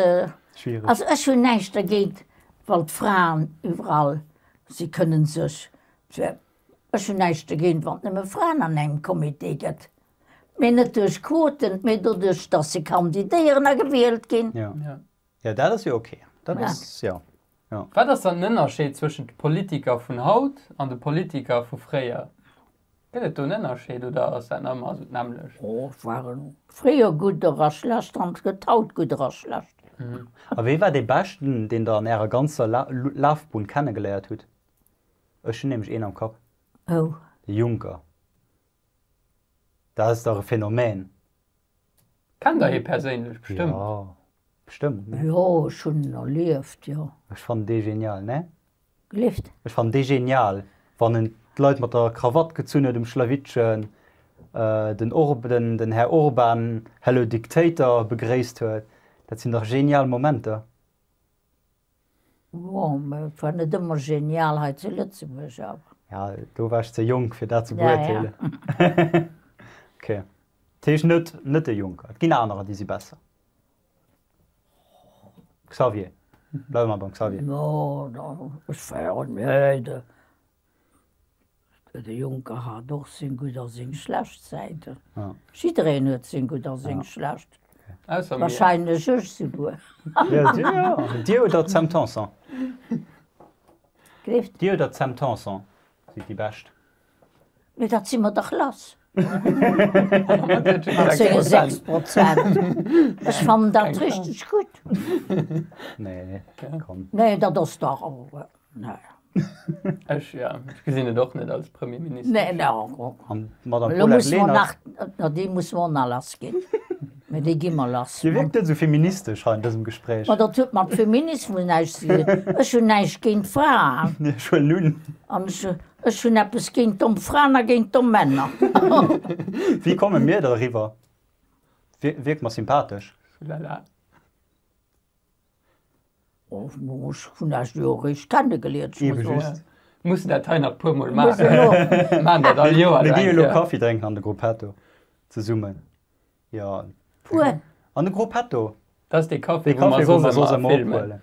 Schwiereg. Also ech hunn näischt dergéint, wann d'Fraen iwwerall, si kënnen sech, ech hunn näischt dergéint, wann et nëmme Fraen an engem Comité gëtt. Mee net duerch Quoten, mee doduerch, datt se kandidéieren a gewielt ginn. Ja. Jo, dat ass jo ok. Dat ass, jo. Jo. Wat ass dann den Ënnerscheed zwëschent de Politiker vun haut an de Politiker vu fréier? Gëtt et do en Ënnerscheed oder ass dat nach ëmmer esou d'nämmlecht? Oh, et waren fréier gudder a schlecht an et gëtt haut gudder a schlecht. A wee war dee beschten, deen der an ärer ganzer Lafbunn kennegeléiert hutt? Ech hunn nämlech een am Kapp. Oh. De Juncker. Dat ass dach e Phänomen. Kennt der hie perséinlech? Bestëmmt. Jo, bestëmmt, ne? Jo, ech hunn en erlieft, jo. Ech fannen dee genial, ne? Gelift? Ech fannen dee genial, wann en d'Leit mat der Krawatt gezunn huet um Schlawittchen, den Orb, den, den Här Orban, Hello Dictator begréisst huet. Dat sinn dach genial Momenter. Bon, mä et war net ëmmer genial hei zu Lëtzebuerg awer. Ja, do war ech ze jonk fir dat ze beurteelen. Ok. Dat heescht net, net de Juncker. Et ginn anerer, déi si besser. Xavier. Bleiwe mer beim Xavier. No, no, ech war, nee, de. De Juncker hat och seng gutt a seng schlecht Säiten. Jiddereen huet seng gutt a seng schlecht. Ausser mir. Wahrscheinlech ech souguer. Dir oder d'Sam Tanson? Gleeft? Dir oder d'Sam Tanson sidd déi Bescht? Mee dat si mer dach lass. Mat senge 6 Prozent. Ech fannen dat richteg gutt. Nee, komm. Nee, dat ass dach. Nee. Ech, ja, ech gesinn et och net als Premierminister. Nee, nee, och. An d'Madame Elo Paulette musse mer Lenert? nach, na déi musse mer och nach lass ginn. Mee déi gi mer lass. Dir wierkt net esou feministesch hei an dësem Gespréich. Ma dat huet mat Feminismus näischt ze dinn. Ech hunn näischt géint Fraen. Ech huelen un. An ech. Ech hunn eppes géint domm Fraen a géint domm Männer. Wéi komme mir da eriwwer? Wierke mer sympathesch? Lala. Oh, ech hunn Iech jo eréischt kennegeliert, ech muss soen. Just. Mussen dat hei nach puer mol maachen. Maachen dat all Joer. Mir gi jo elo Kaffi drénken an de Gruppetto zesummen. Jo. Puer. An de Gruppetto. Dat ass dee Café, wou mer soss ëmmer filmen.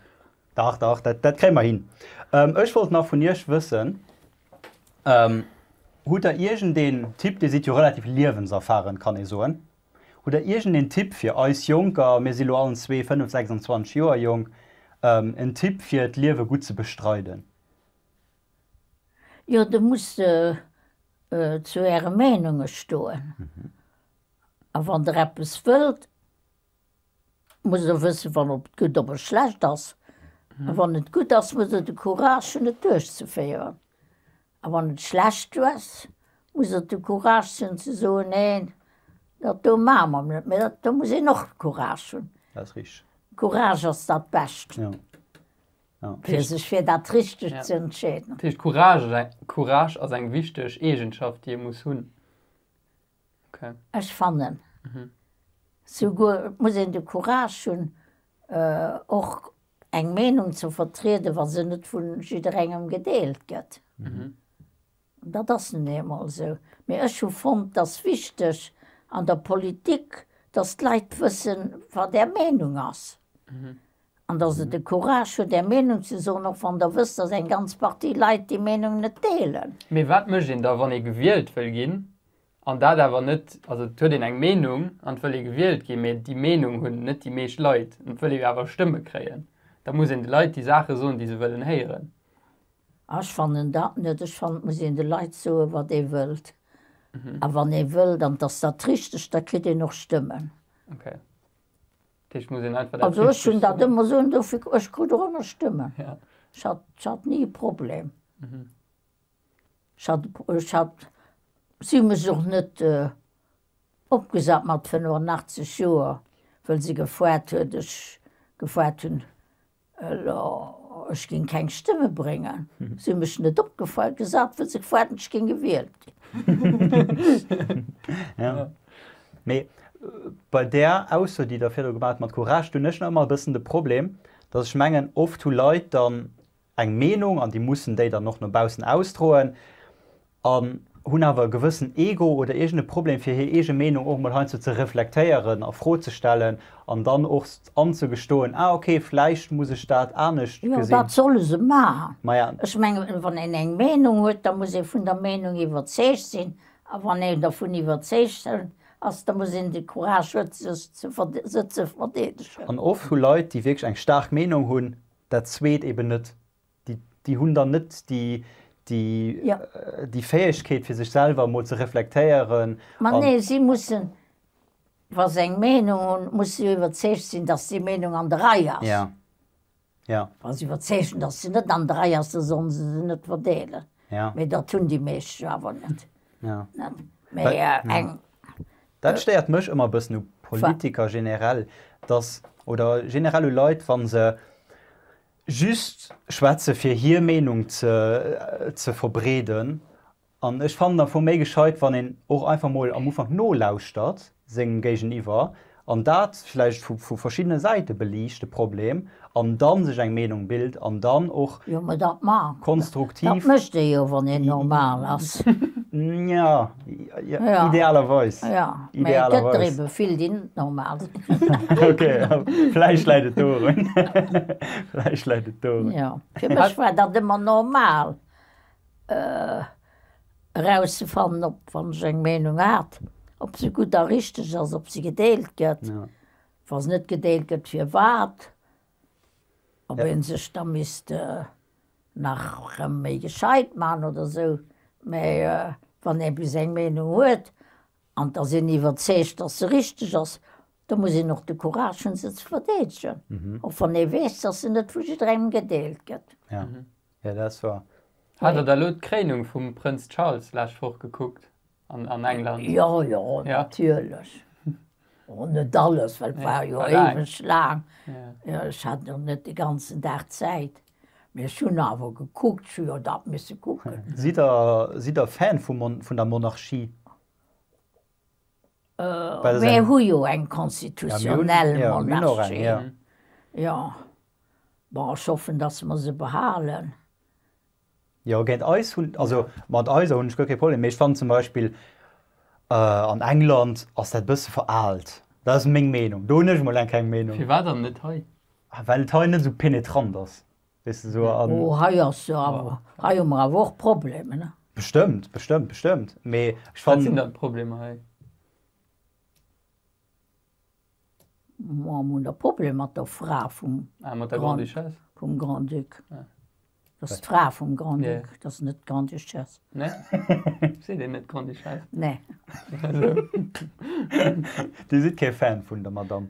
Dach, dach, dat, dat kréie mer hin. Ech wollt nach vun Iech wëssen, Hutt Der iergendeen Tipp, Dir sidd jo relativ liewenserfahren, kann ee soen, hutt Der iergendeen Tipp fir eis Jonker, mir si lo allen zwee 5, 26 Joer jonk, en Tipp fir d'Liewe gutt ze bestreiden? Jo, Der musst zu Äre Meenunge stoen. A wann Der eppes wëllt, musst Der wëssen, wann op et gutt, ob et schlecht ass. A wann et gutt ass, musst Der de Courage hunn, et duerchzeféieren. A wann et schlecht ass, musst Der de Courage hunn ze soen, Neen, dat do maache mer net méi. Do muss een och de Courage hunn. Dat ass richteg. Courage ass dat Bescht, fir sech fir dat Richtegt ze entscheeden. Dat heescht, Courage, Courage ass eng wichteg Eegenschaft, déi ee muss hunn. Okay. Ech fannen souguer, et muss een de Courage hunn, och eng Meenung ze vertrieden, wa se net vu jidderengem gedeelt gëtt. Dat ass nun eemol esou. Mee ech hu fonnt, et ass wichteg an der Politik, datt d'Leit wëssen, wat Är Meenung ass. An datt Der de Courage hutt, Är Meenung ze soen, och wann Der wësst, datt eng ganz Partie Leit déi Meenung net deelen. Mee wat mécht een da, wann ee gewielt wëll ginn an dat awer net, also et huet een eng Meenung an et wëll ee gewielt ginn, mee déi Meenung hunn net déi meescht Leit an et wëll ee awer Stëmme kréien, da muss een de Leit déi Saache soen, déi se wëllen héieren. Ech fannen dat net. Ech fannen, et muss een de Leit soen, wat ee wëllt. A wann ee wëllt, an et ass dat Richtegt, da kritt een och Stëmmen. Okay. Dat heescht, muss een einfach dat Also ech hunn dat ëmmer esou an dofir, ech krut och ëmmer Stëmmen. Ech hat, ech hat ni e Problem. Ech hat, ech hat, si hu mech och net opgesat mat 85 Joer, wëll se gefoart huet, ech gefoart hunn, Elo, ech géing keng Stëmme bréngen. Si hu mech net opgesat, wëll se gefoart hunn, ech géing gewielt ginn. Ja. Mee bei där Ausso, déi Der virdru gemaach hutt mat Courage, do hunn ech nach ëmmer e bëssen de Problem, datt ech mengen, oft hu Leit dann eng Meenung an déi mussen déi dann och no baussen ausdroen. An hunn awer e gewëssen Ego oder iergend e Problem fir hir eege Meenung och emol heiansdo ze reflektéieren, a Fro ze stellen an dann och anzegestoen, ah ok, vläicht muss ech dat anescht gesinn. Jo, dat solle se maachen. Maja. Ech mengen, wann een eng Meenung huet, da muss ee vun der Meenung iwwerzeegt sinn. A wann een dervun iwwerzeegt ass, da muss een de Courage huet, se ze verdeedegen. An oft hu Leit, déi wierklech eng staark Meenung hunn, dat zweet eben net. Déi, déi hunn dann net déi, déi, ja. déi Fäegkeet, fir sech selwer emol ze reflektéieren. Ma nee, si mussen, wa se eng Meenung hunn, musse se jo iwwerzeegt sinn, dass déi Meenung an der Rei ass. Ja. Ja. Wa se iwwerzeegt sinn, dass se net an der Rei ass, da sollen se se net verdeelen. Ja. Mee dat hunn déi meescht jo awer net. Ja. Net? Mee eng. Dat stéiert mech ëmmer e bëssen u Politiker generell, dass, oder generell u Leit, wa se Just schwätze fir hir Meenung ze verbreeden. An ech fannen am Fong méi gescheit, wann een och einfach mol am Ufank nolauschtert sengem Géigeniwwer an dat vläicht vu verschiddene Säite beliicht, de Problem, an da sech eng Meenung bilt an dann och Jo, mä dat ma, konstruktiv. Dat mécht ee jo, wann een normal ass. Jo, idealerweis. Jo, mä et gëtt der ebe vill, déi net normal sinn. Ok, vläicht läit et dorun. Vläicht läit et dorun. Jo, fir mech war dat ëmmer normal, erauszefannen, ob, wann ech eng Meenung hat, ob se gutt a richteg ass, ob se gedeelt gëtt. Wa se net gedeelt gëtt, firwat, ob ee sech da misst nach rëm méi gescheit man oder sou, mä wann ee bis eng Meenung huet an et ass een iwwerzeegt, datt se richteg ass, da muss een och de Courage hunn, se ze verdeedegen, och wann ee weess, datt se net vu jidderengem gedeelt gëtt. Ja, ja dat ass wahr. Hat der da lo d'Kréinung vum Prënz Charles lescht Woch gekuckt an an England? Jo, jo, natierlech. Oh, net alles, well et war jo éiweg laang. Ech hat jo net de ganzen Dag Zäit. Mee ech hunn awer gekuckt, ech hu jo dat misse kucken. Sidd Der, sidd Der Fan vum Mon, vun der Monarchie? Mir hu jo eng constitutionnelle Monarchie. Jo. Bon, ech hoffen, datt mer se behalen. Jo, géint eis hunn, also mat eiser hunn ech guer kee Problem, mee ech fannen zum Beispill an England ass dat e bësse veraalt. Dat ass meng Meenung, do hunn ech emol eng keng Meenung. Firwat dann net hei? Well et hei net esou penetrant ass, weess de, esou an. Oh, hei ass jo awer, hei hu mer awer och Problemer, ne? Bestëmmt, bestëmmt, bestëmmt, mee ech fannen. Wat sinn dann d'Problemer hei? Mer hunn e Problem mat der Fra vum vum Grand-Duc. Dat ass d'Fra vum Grand-Duc, dat ass net d'Grande-Duchesse. Nee? Seet een net Grande-Duchesse? Nee. Dir sidd kee Fan vun der Madame?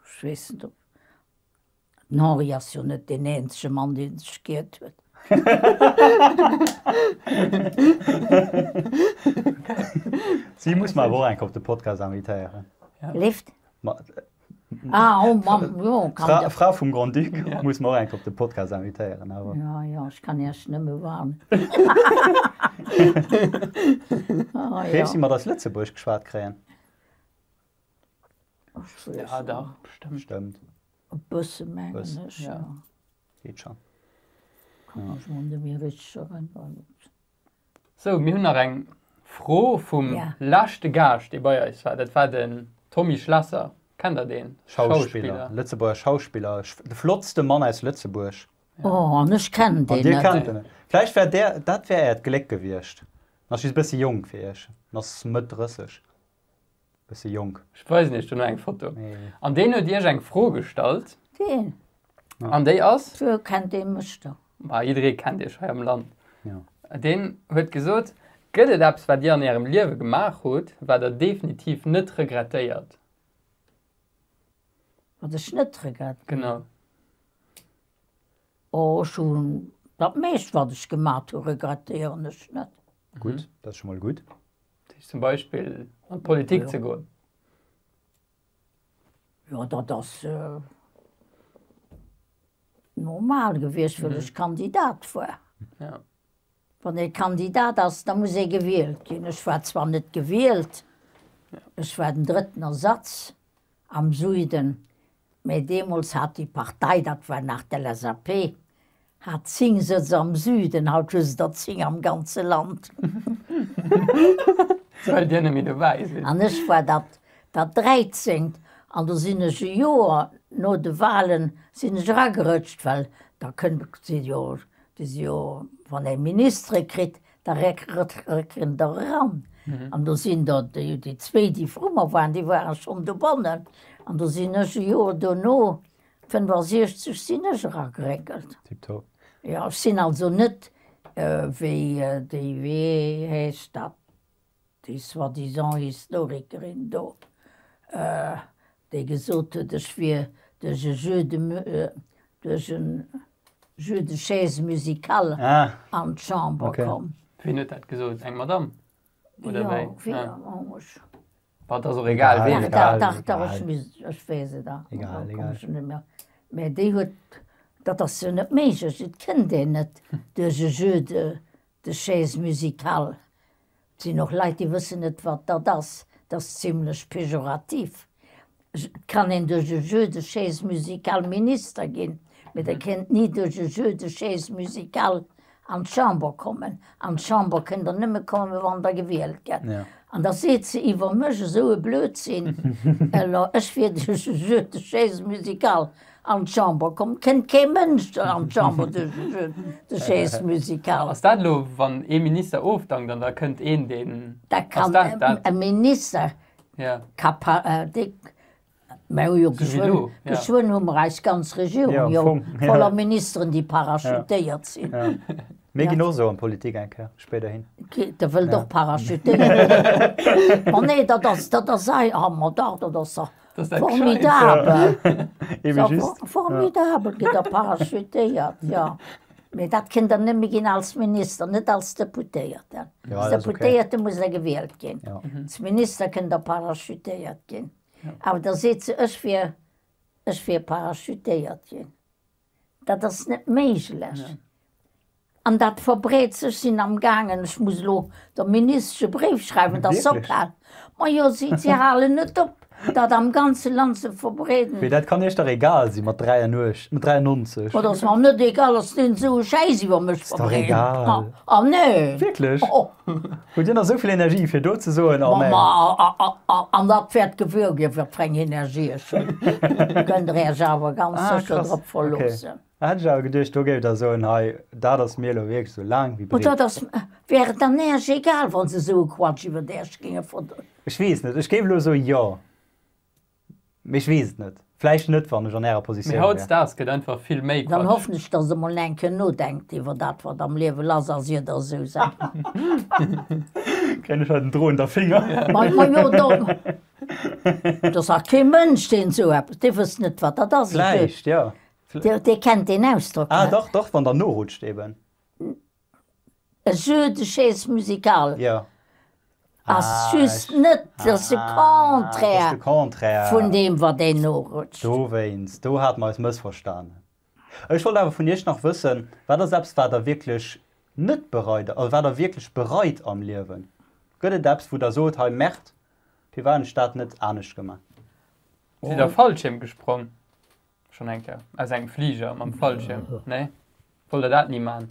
Ech weess net, ob. Den Henri ass jo net deen eenzege Mann, dee sech giert huet. Si muss mer awer och eng Kéier op de Podcast invitéieren. Léift? Ah, oh Mann, jo, kann Fra, Fra vum Grand-Duc muss mer och eng Kéier op de Podcast invitéieren, awer. Jo, jo, ech kann Iech nëmme warnen. Géif si mat eis Lëtzebuergesch geschwat kréien? Ja, dach, bestëmmt. Bestëmmt. E bësse mengen ech, ja. Geet schon. Kann mech mol net méi richteg erënneren. Sou, mir hunn nach eng Fro vum leschte Gaascht, dee bei eis war. Dat war den Tommy Schlesser. Kennt der deen? Schauspiller, Lëtzebuerger Schauspiller, de flottste Mann aus Lëtzebuerg. Oh, an ech kennen deen net. An Dir kennt en net. Vläicht wär där, dat wär Äert Gléck gewiescht. En ass just e bësse jonk fir Iech. En ass Mëtt 30. Bësse jonk. Ech weisen iech dono eng Foto. An deen huet iech eng Fro gestallt. Deen? An déi ass. Wou kennt dee mech da? Ma jidderee kennt iech hei am Land. Jo. Deen huet gesot, Gëtt et eppes, wat dir an ärem Liewe gemaach hutt, wat der definitiv net regrettéiert? Wat ech net regrettéieren? Genau. Oh, ech hunn dat meescht, wat ech gemat hu, regrettéieren ech net. Gutt, dat ass scho mol gutt. Zum Beispill an d'Politik ze goen. Jo, dat ass normal gewiescht, well ech Kandidat war. Wann ee Kandidat ass, da muss ee gewielt ginn. Ech war zwar net gewielt, ech war den drëtten Ersatz am Suiden, Mä deemools hat déi Partei, dat war nach d'LSAP, hat 10 Sëtz am Süden, haut hu se der 10 am ganze Land. Well Dir net méi dobäi sidd. An ech war dat dat dräizéngt an do sinn ech e Joer no de Wahlen sinn ech eragerëtscht, well da kënnt, si jo, déi si jo, wann ee Ministere kritt, Da récken der eran. An do sinn der déi zwéi, déi vru mer waren, déi ware schonn dobannen. An do sinn ech e Joer dono, 65, sinn ech erageréckelt. Tiptop. Jo, ech sinn also net wéi déi, wéi heescht dat, déi soi-disant Historikerin do, déi gesot huet, ech wier duerch e Jeu de, duerch en Jeu de chaises musicales an d'Chamber komm. Wien huet dat gesot? Eng Madame? Oder wéi? Jo, wéi? Bon, et ass och egal, wien et war. Dach, dach, ech weess et nach. Egal, egal. Mä déi huet, dat ass jo net méiglech, et kënnt een net duerch e Jeu de chaises musicales. Et sinn och Leit, déi wëssen net, wat dat ass. Dat ass zimlech pejorativ. Et kann een duerch e Jeu de chaises musicales Minister ginn, mee Der kënnt ni duerch e Jeu de chaises musicales an d'Chamber kommen. An d'Chamber kënnt Der nëmme kommen, wann Der gewielt gëtt. An da seet se iwwer mech esou e Blödsinn, elo ech wier duerch e Jeu de chaises musicales An d'Chamber kommt, kënnt kee Mënsch an d'Chamber duerch e Jeu de chaises musicales. Ass dat elo, wann ee Minister ofdankt an da kënnt een, deen. Da kann e Minister ka pa, dee, mer hu jo geschwënn, geschwënn hu mer eis ganz Regierung jo voller Ministeren, déi parachutéiert sinn. Mir ginn och esou an d'Politik eng Kéier spéiderhin. Der wëllt och parachutéiert ginn? Ma nee, dat ass, dat ass ei, ah ma dach, dat ass dach. Formidabel! Formidabel, gëtt der parachutéiert, jo. Mee dat kënnt Der nëmme ginn als Minister, net als Deputéierten. Als Deputéierte musst Der gewielt ginn. Als Minister kënnt Der parachutéiert ginn. Awer da seet se, ech wier, ech wier parachutéiert ginn. Dat ass net méiglech. An dat verbreet sech, sinn am gaangen, ech muss elo der Ministesch e Bréif schreiwen, dass se ophalen. Majo, si si halen net op, dat am ganze Land ze verbreeden. Mee dat kann Iech dach egal si mat 93, mat 93. Ma dat ass mer net egal, dass deen esou e Schäiss iwwer mech Ass dach egal. Ah nee! Wierklech? Hutt Dir nach esou vill Energie fir do ze soen, oh nee. Ma an dat wäert gewuer ginn, wat fir eng Energie ech hunn. Kënnt Der Iech awer ganz sécher drop verloossen. Da hätt ech awer geduecht, do géif Der soen, hei, dat ass mir elo wierklech esou laang wéi breet. Dat ass, wär et dann Äech egal, wa se esou e Quatsch iwwer Äech géinge ver. Ech weess net, ech géif elo soen, jo. Mee ech weess et net. Vläicht net, wann ech an Ärer Positioun wär. Mee hautdesdaags gëtt einfach vill méi Quatsch. Dann hoffen ech, dass Der emol eng Kéier nodenkt iwwer dat, wat am Liewe lass ass, ier Der esou Saachen. Kréien ech hei den drohender Finger. Ma jo, do, do ass kee Mënsch, deen esou eppes, dee wësst net, wat dat ass. Vläicht, jo. Dir kennt deen Ausdrock net. Ah dach, dach, wann der norutscht eben. E Jeu de chaise musicale jo. Ass just net, dat ass de Contraire vun deem wat een norutscht. Dowéinst, do hate mer eis mëssverstanen. Ech wollt awer vun Iech nach wëssen, wat ass eppes wat der wierklech net bereit, also wat der wierklech bereit am Liewen? Gëtt et eppes wou der sot, hei Merde, firwat hunn ech dat net anescht gemaach? Sidd der Fallschierm gesprong? Schon eng Kéier aus engem Fliger mam Fallschierm, nee? Wollt der dat ni man?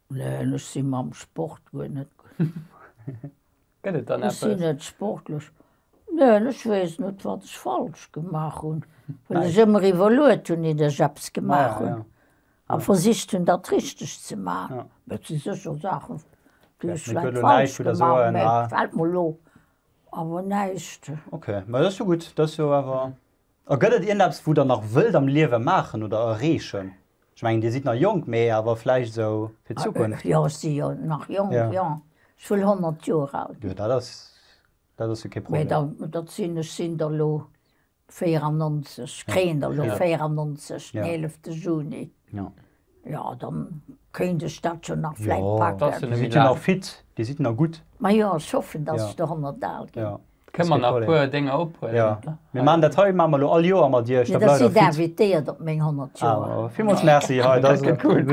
Neen, ech si mam Sport guer net gutt. Gëtt et dann Ech sinn eppes? net sportlech. Neen, ech weess net, wat ech falsch gemaach hunn, well ech ëmmer iwwerluet hunn, ier ech eppes gemaach hunn a versicht hunn, dat richteg ze man. Mä et si sécher Saachen, déi ech vläicht falsch gemaach hunn, mä et fält mer elo awer näischt. Ok, mä dat ass jo gutt, dat ass jo awer. A gëtt et iergendeppes, wou Der nach wëllt am Liewe maachen oder erreechen? Ech mengen, Dir sidd nach jonk, mee awer vläicht esou fir d'Zukunft. Jo, ech si jo nach jonk, jo. Ech wëll 100 Joer al ginn. Jo, dat ass, dat ass jo kee Mee Problem. da, dat sinn, ech sinn der elo 94, kréien der elo 94 den 11. Juni. Jo. Jo, dann kéint ech dat jo nach vläit packen. Dir sidd jo nach fit, Dir sidd nach gutt. Majo, ech hoffen, dass ech do 100 al ginn. Kënne mer nach e puer Dénger ophuelen? Jo, mir maachen dat hei, maache mer elo all Joer mat Iech, da bleift der fit. Dir sidd invitéiert op meng 100 Joer. Ah, villmools Merci, hei, dat gëtt cool.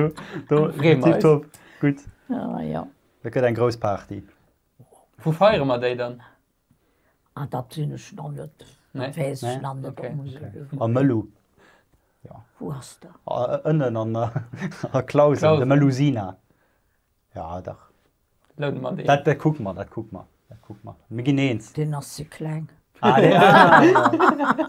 Do, tiptop, gutt. Jo. Dat gëtt eng grouss Party. Wou feiere mer déi dann? Ah, dat sinn ech nach net. Dat weess ech nach net. Am Mëllu. Wou ass dat? Ënnen an a Clausen, de Mëllusina. Ja, dach. Loude mer deen. Dat, dat kucke mer, dat kucke mer, dat kucke mer. Mir ginn eens. Deen ass ze kleng. Ah, deen, ah, ja.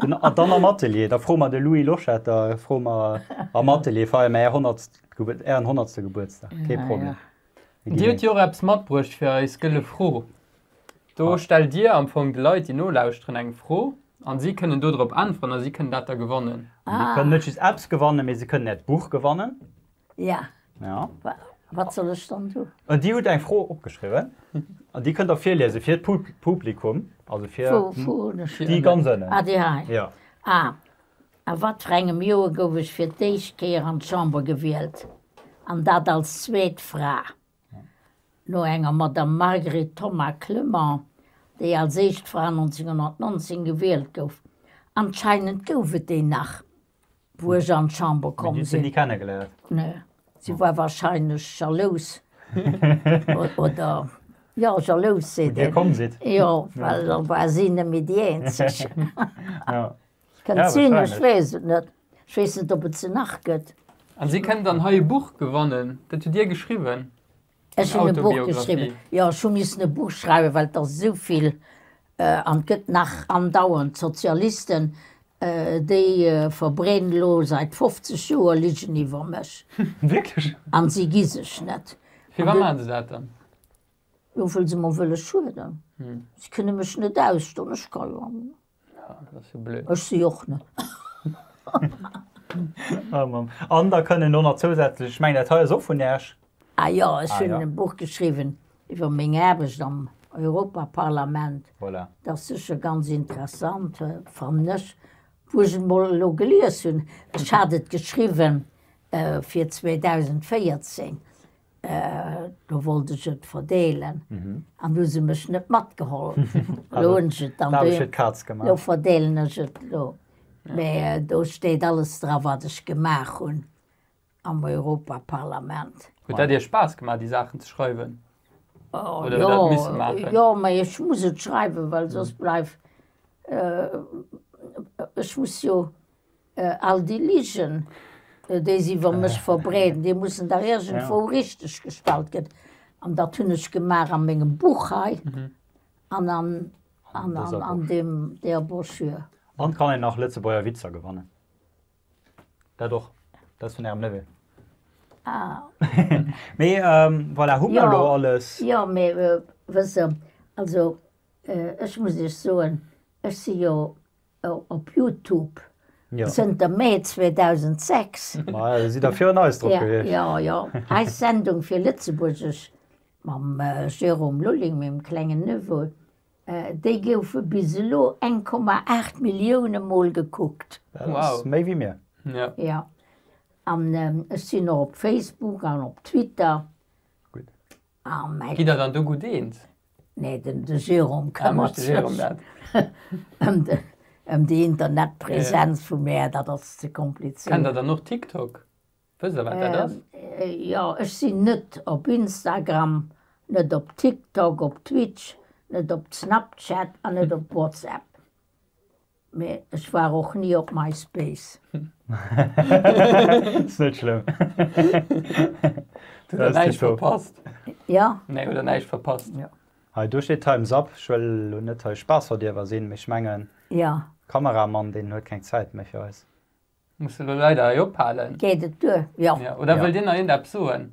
Den, ah, dann am Atelier, da froe mer de Louis Loschetter, froe mer am Atelier, feiere mer är honnertst, ären honnertste Gebuertsdag. Kee Problem. Dir hutt jo och eppes matbruecht fir eis gëlle Fro. Do stellt Dir am Fong de Leit, déi nolauschteren, eng Fro an si kënnen do drop äntweren a si kënnen dat da gewannen. Si kënnen net just eppes gewannen, mee si kënnen Äert Buch gewannen. Ja. Ja. Wat soll ech dann do? Dir hutt eng Fro opgeschriwwen an déi kënnt Der virliese fir d'Publikum, also fir déi ganz ënnen. Ah, déi hei? Ja. Ah, A wat fir engem Joer gouf ech fir d'éischt Kéier an d'Chamber gewielt, an dat als zweet Fra, no enger Madame Marguerite Thomas-Clement, déi als éischt Fra 1919 gewielt gouf. Anscheinend gouf et déi nach, wou ech an d'Chamber komm sinn. Mee déi hutt se ni kennegeléiert? Nee, si war wahrscheinlech jalous, oder, jo, jalous seet een. Wou Dir komm sidd? Jo, well da war si net méi déi eenzeg. Jo. Kënnt sinn, ech weess et net. Ech weess net, ob et se nach gëtt. An si kënnen dann hei e Buch gewannen. Dat hutt Dir geschriwwen? Ech hunn e Buch geschriwwen. Jo, ech hu missen e Buch schreiwen, well et ass esou vill an et gëtt nach andauernd. D'Sozialisten, déi verbreeden elo säit 50 Joer Ligen iwwer mech. Wierklech? An si gi sech net. Firwat maache se dat dann? Jo, wëll se mer wëlle schueden. Si kënne mech net ausstoen. Ech ka jo. Ech si och net. Oh Mamm. An da kënnen elo nach zousätzlech, ech mengen dat hei ass och vun Äech. Ah jo, ech hunn e Buch geschriwwen iwwer meng Aarbecht am Europaparlament. Voilà. Dat ass sécher ganz interessant, fannen ech, wou ech et mol elo gelies hunn. Ech hat et geschriwwen. Fir 2014, do wollt ech et verdeelen an hu se mech net matgeholl. Elo hunn ech et dann doheem, elo verdeelen ech et elo. Mä do steet alles dra wat ech gemaach hunn am Europaparlament. Huet dat Iech Spaass gemaach déi Saachen ze schreiwen? Oder hutt Der dat misse maachen? Jo, mä ech muss et schreiwen, well soss bleif, ech muss jo All déi Ligen, déi se iwwer mech verbreeden, déi mussen dach iergendwou richteg gestallt ginn. An dat hunn ech gemaach a mengem Buch hei an an deem, där Broschür. An et kann een nach Lëtzebuerger Witzer gewannen. Dat och. Dat ass vun Ärem Neveu. Ah. Mee voilà, hu mer elo alles? Jo, mee wësst Der, also ech muss Iech soen, ech si jo Op Youtube zënter Mee 2006. Maja, do sidd der virun eis drop gewiescht. Jo, jo. Eis Sendung fir Lëtzebuergesch mam Jérôme Lulling, mengem klengen Neveu, déi goufe bis elo 1,8 Millioune Mol gekuckt. Dat ass méi wéi mir. Jo. An ech sinn och op Facebook an op Twitter. Gutt. Gitt der dann do gutt eens? Nee, den de Jérôme këmmert sech ëm déi Internetpresenz vu mär, dat ass ze komplizéiert. Kennt der dann och TikTok? Wësst der wat dat ass? Jo, ech sinn net op Instagram, net op TikTok, op Twitch, net op Snapchat an net op WhatsApp. Mee ech war och ni op MySpace. Ass net schlëmm. Hutt der näischt verpasst? Ja. Nee, hutt der näischt verpasst. Ja. Hei, do steet Time's up. Ech wëll elo net hei Spaassverdierwer sinn, mee ech mengen, Kameramann, deen huet keng Zäit méi fir eis. Musse lo leider hei ophalen. Geet et duer? Jo. Oder wëllt Dir nach iergendeppes soen?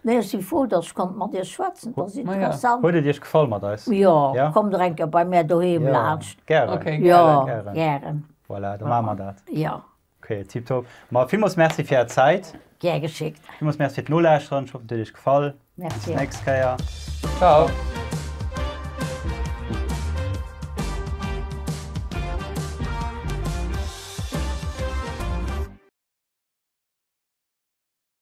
Nee, ech si frou, datt ech konnt mat Iech schwätzen. Et ass interessant. Huet et Iech gefall mat eis? Jo. Kommt der eng Kéier bei mär doheem laanscht. Gären. Okay, gären. Jo, gären. Voilà, da maache mer dat. Jo. Okay, tiptop. Ma villmools Merci fir Är Zäit. Gär geschéckt. Villmools Merci fir d'Nolauschteren. Ech hoffen, et huet Iech gefall. Merci. Bis d'nächst Kéier. Ciao.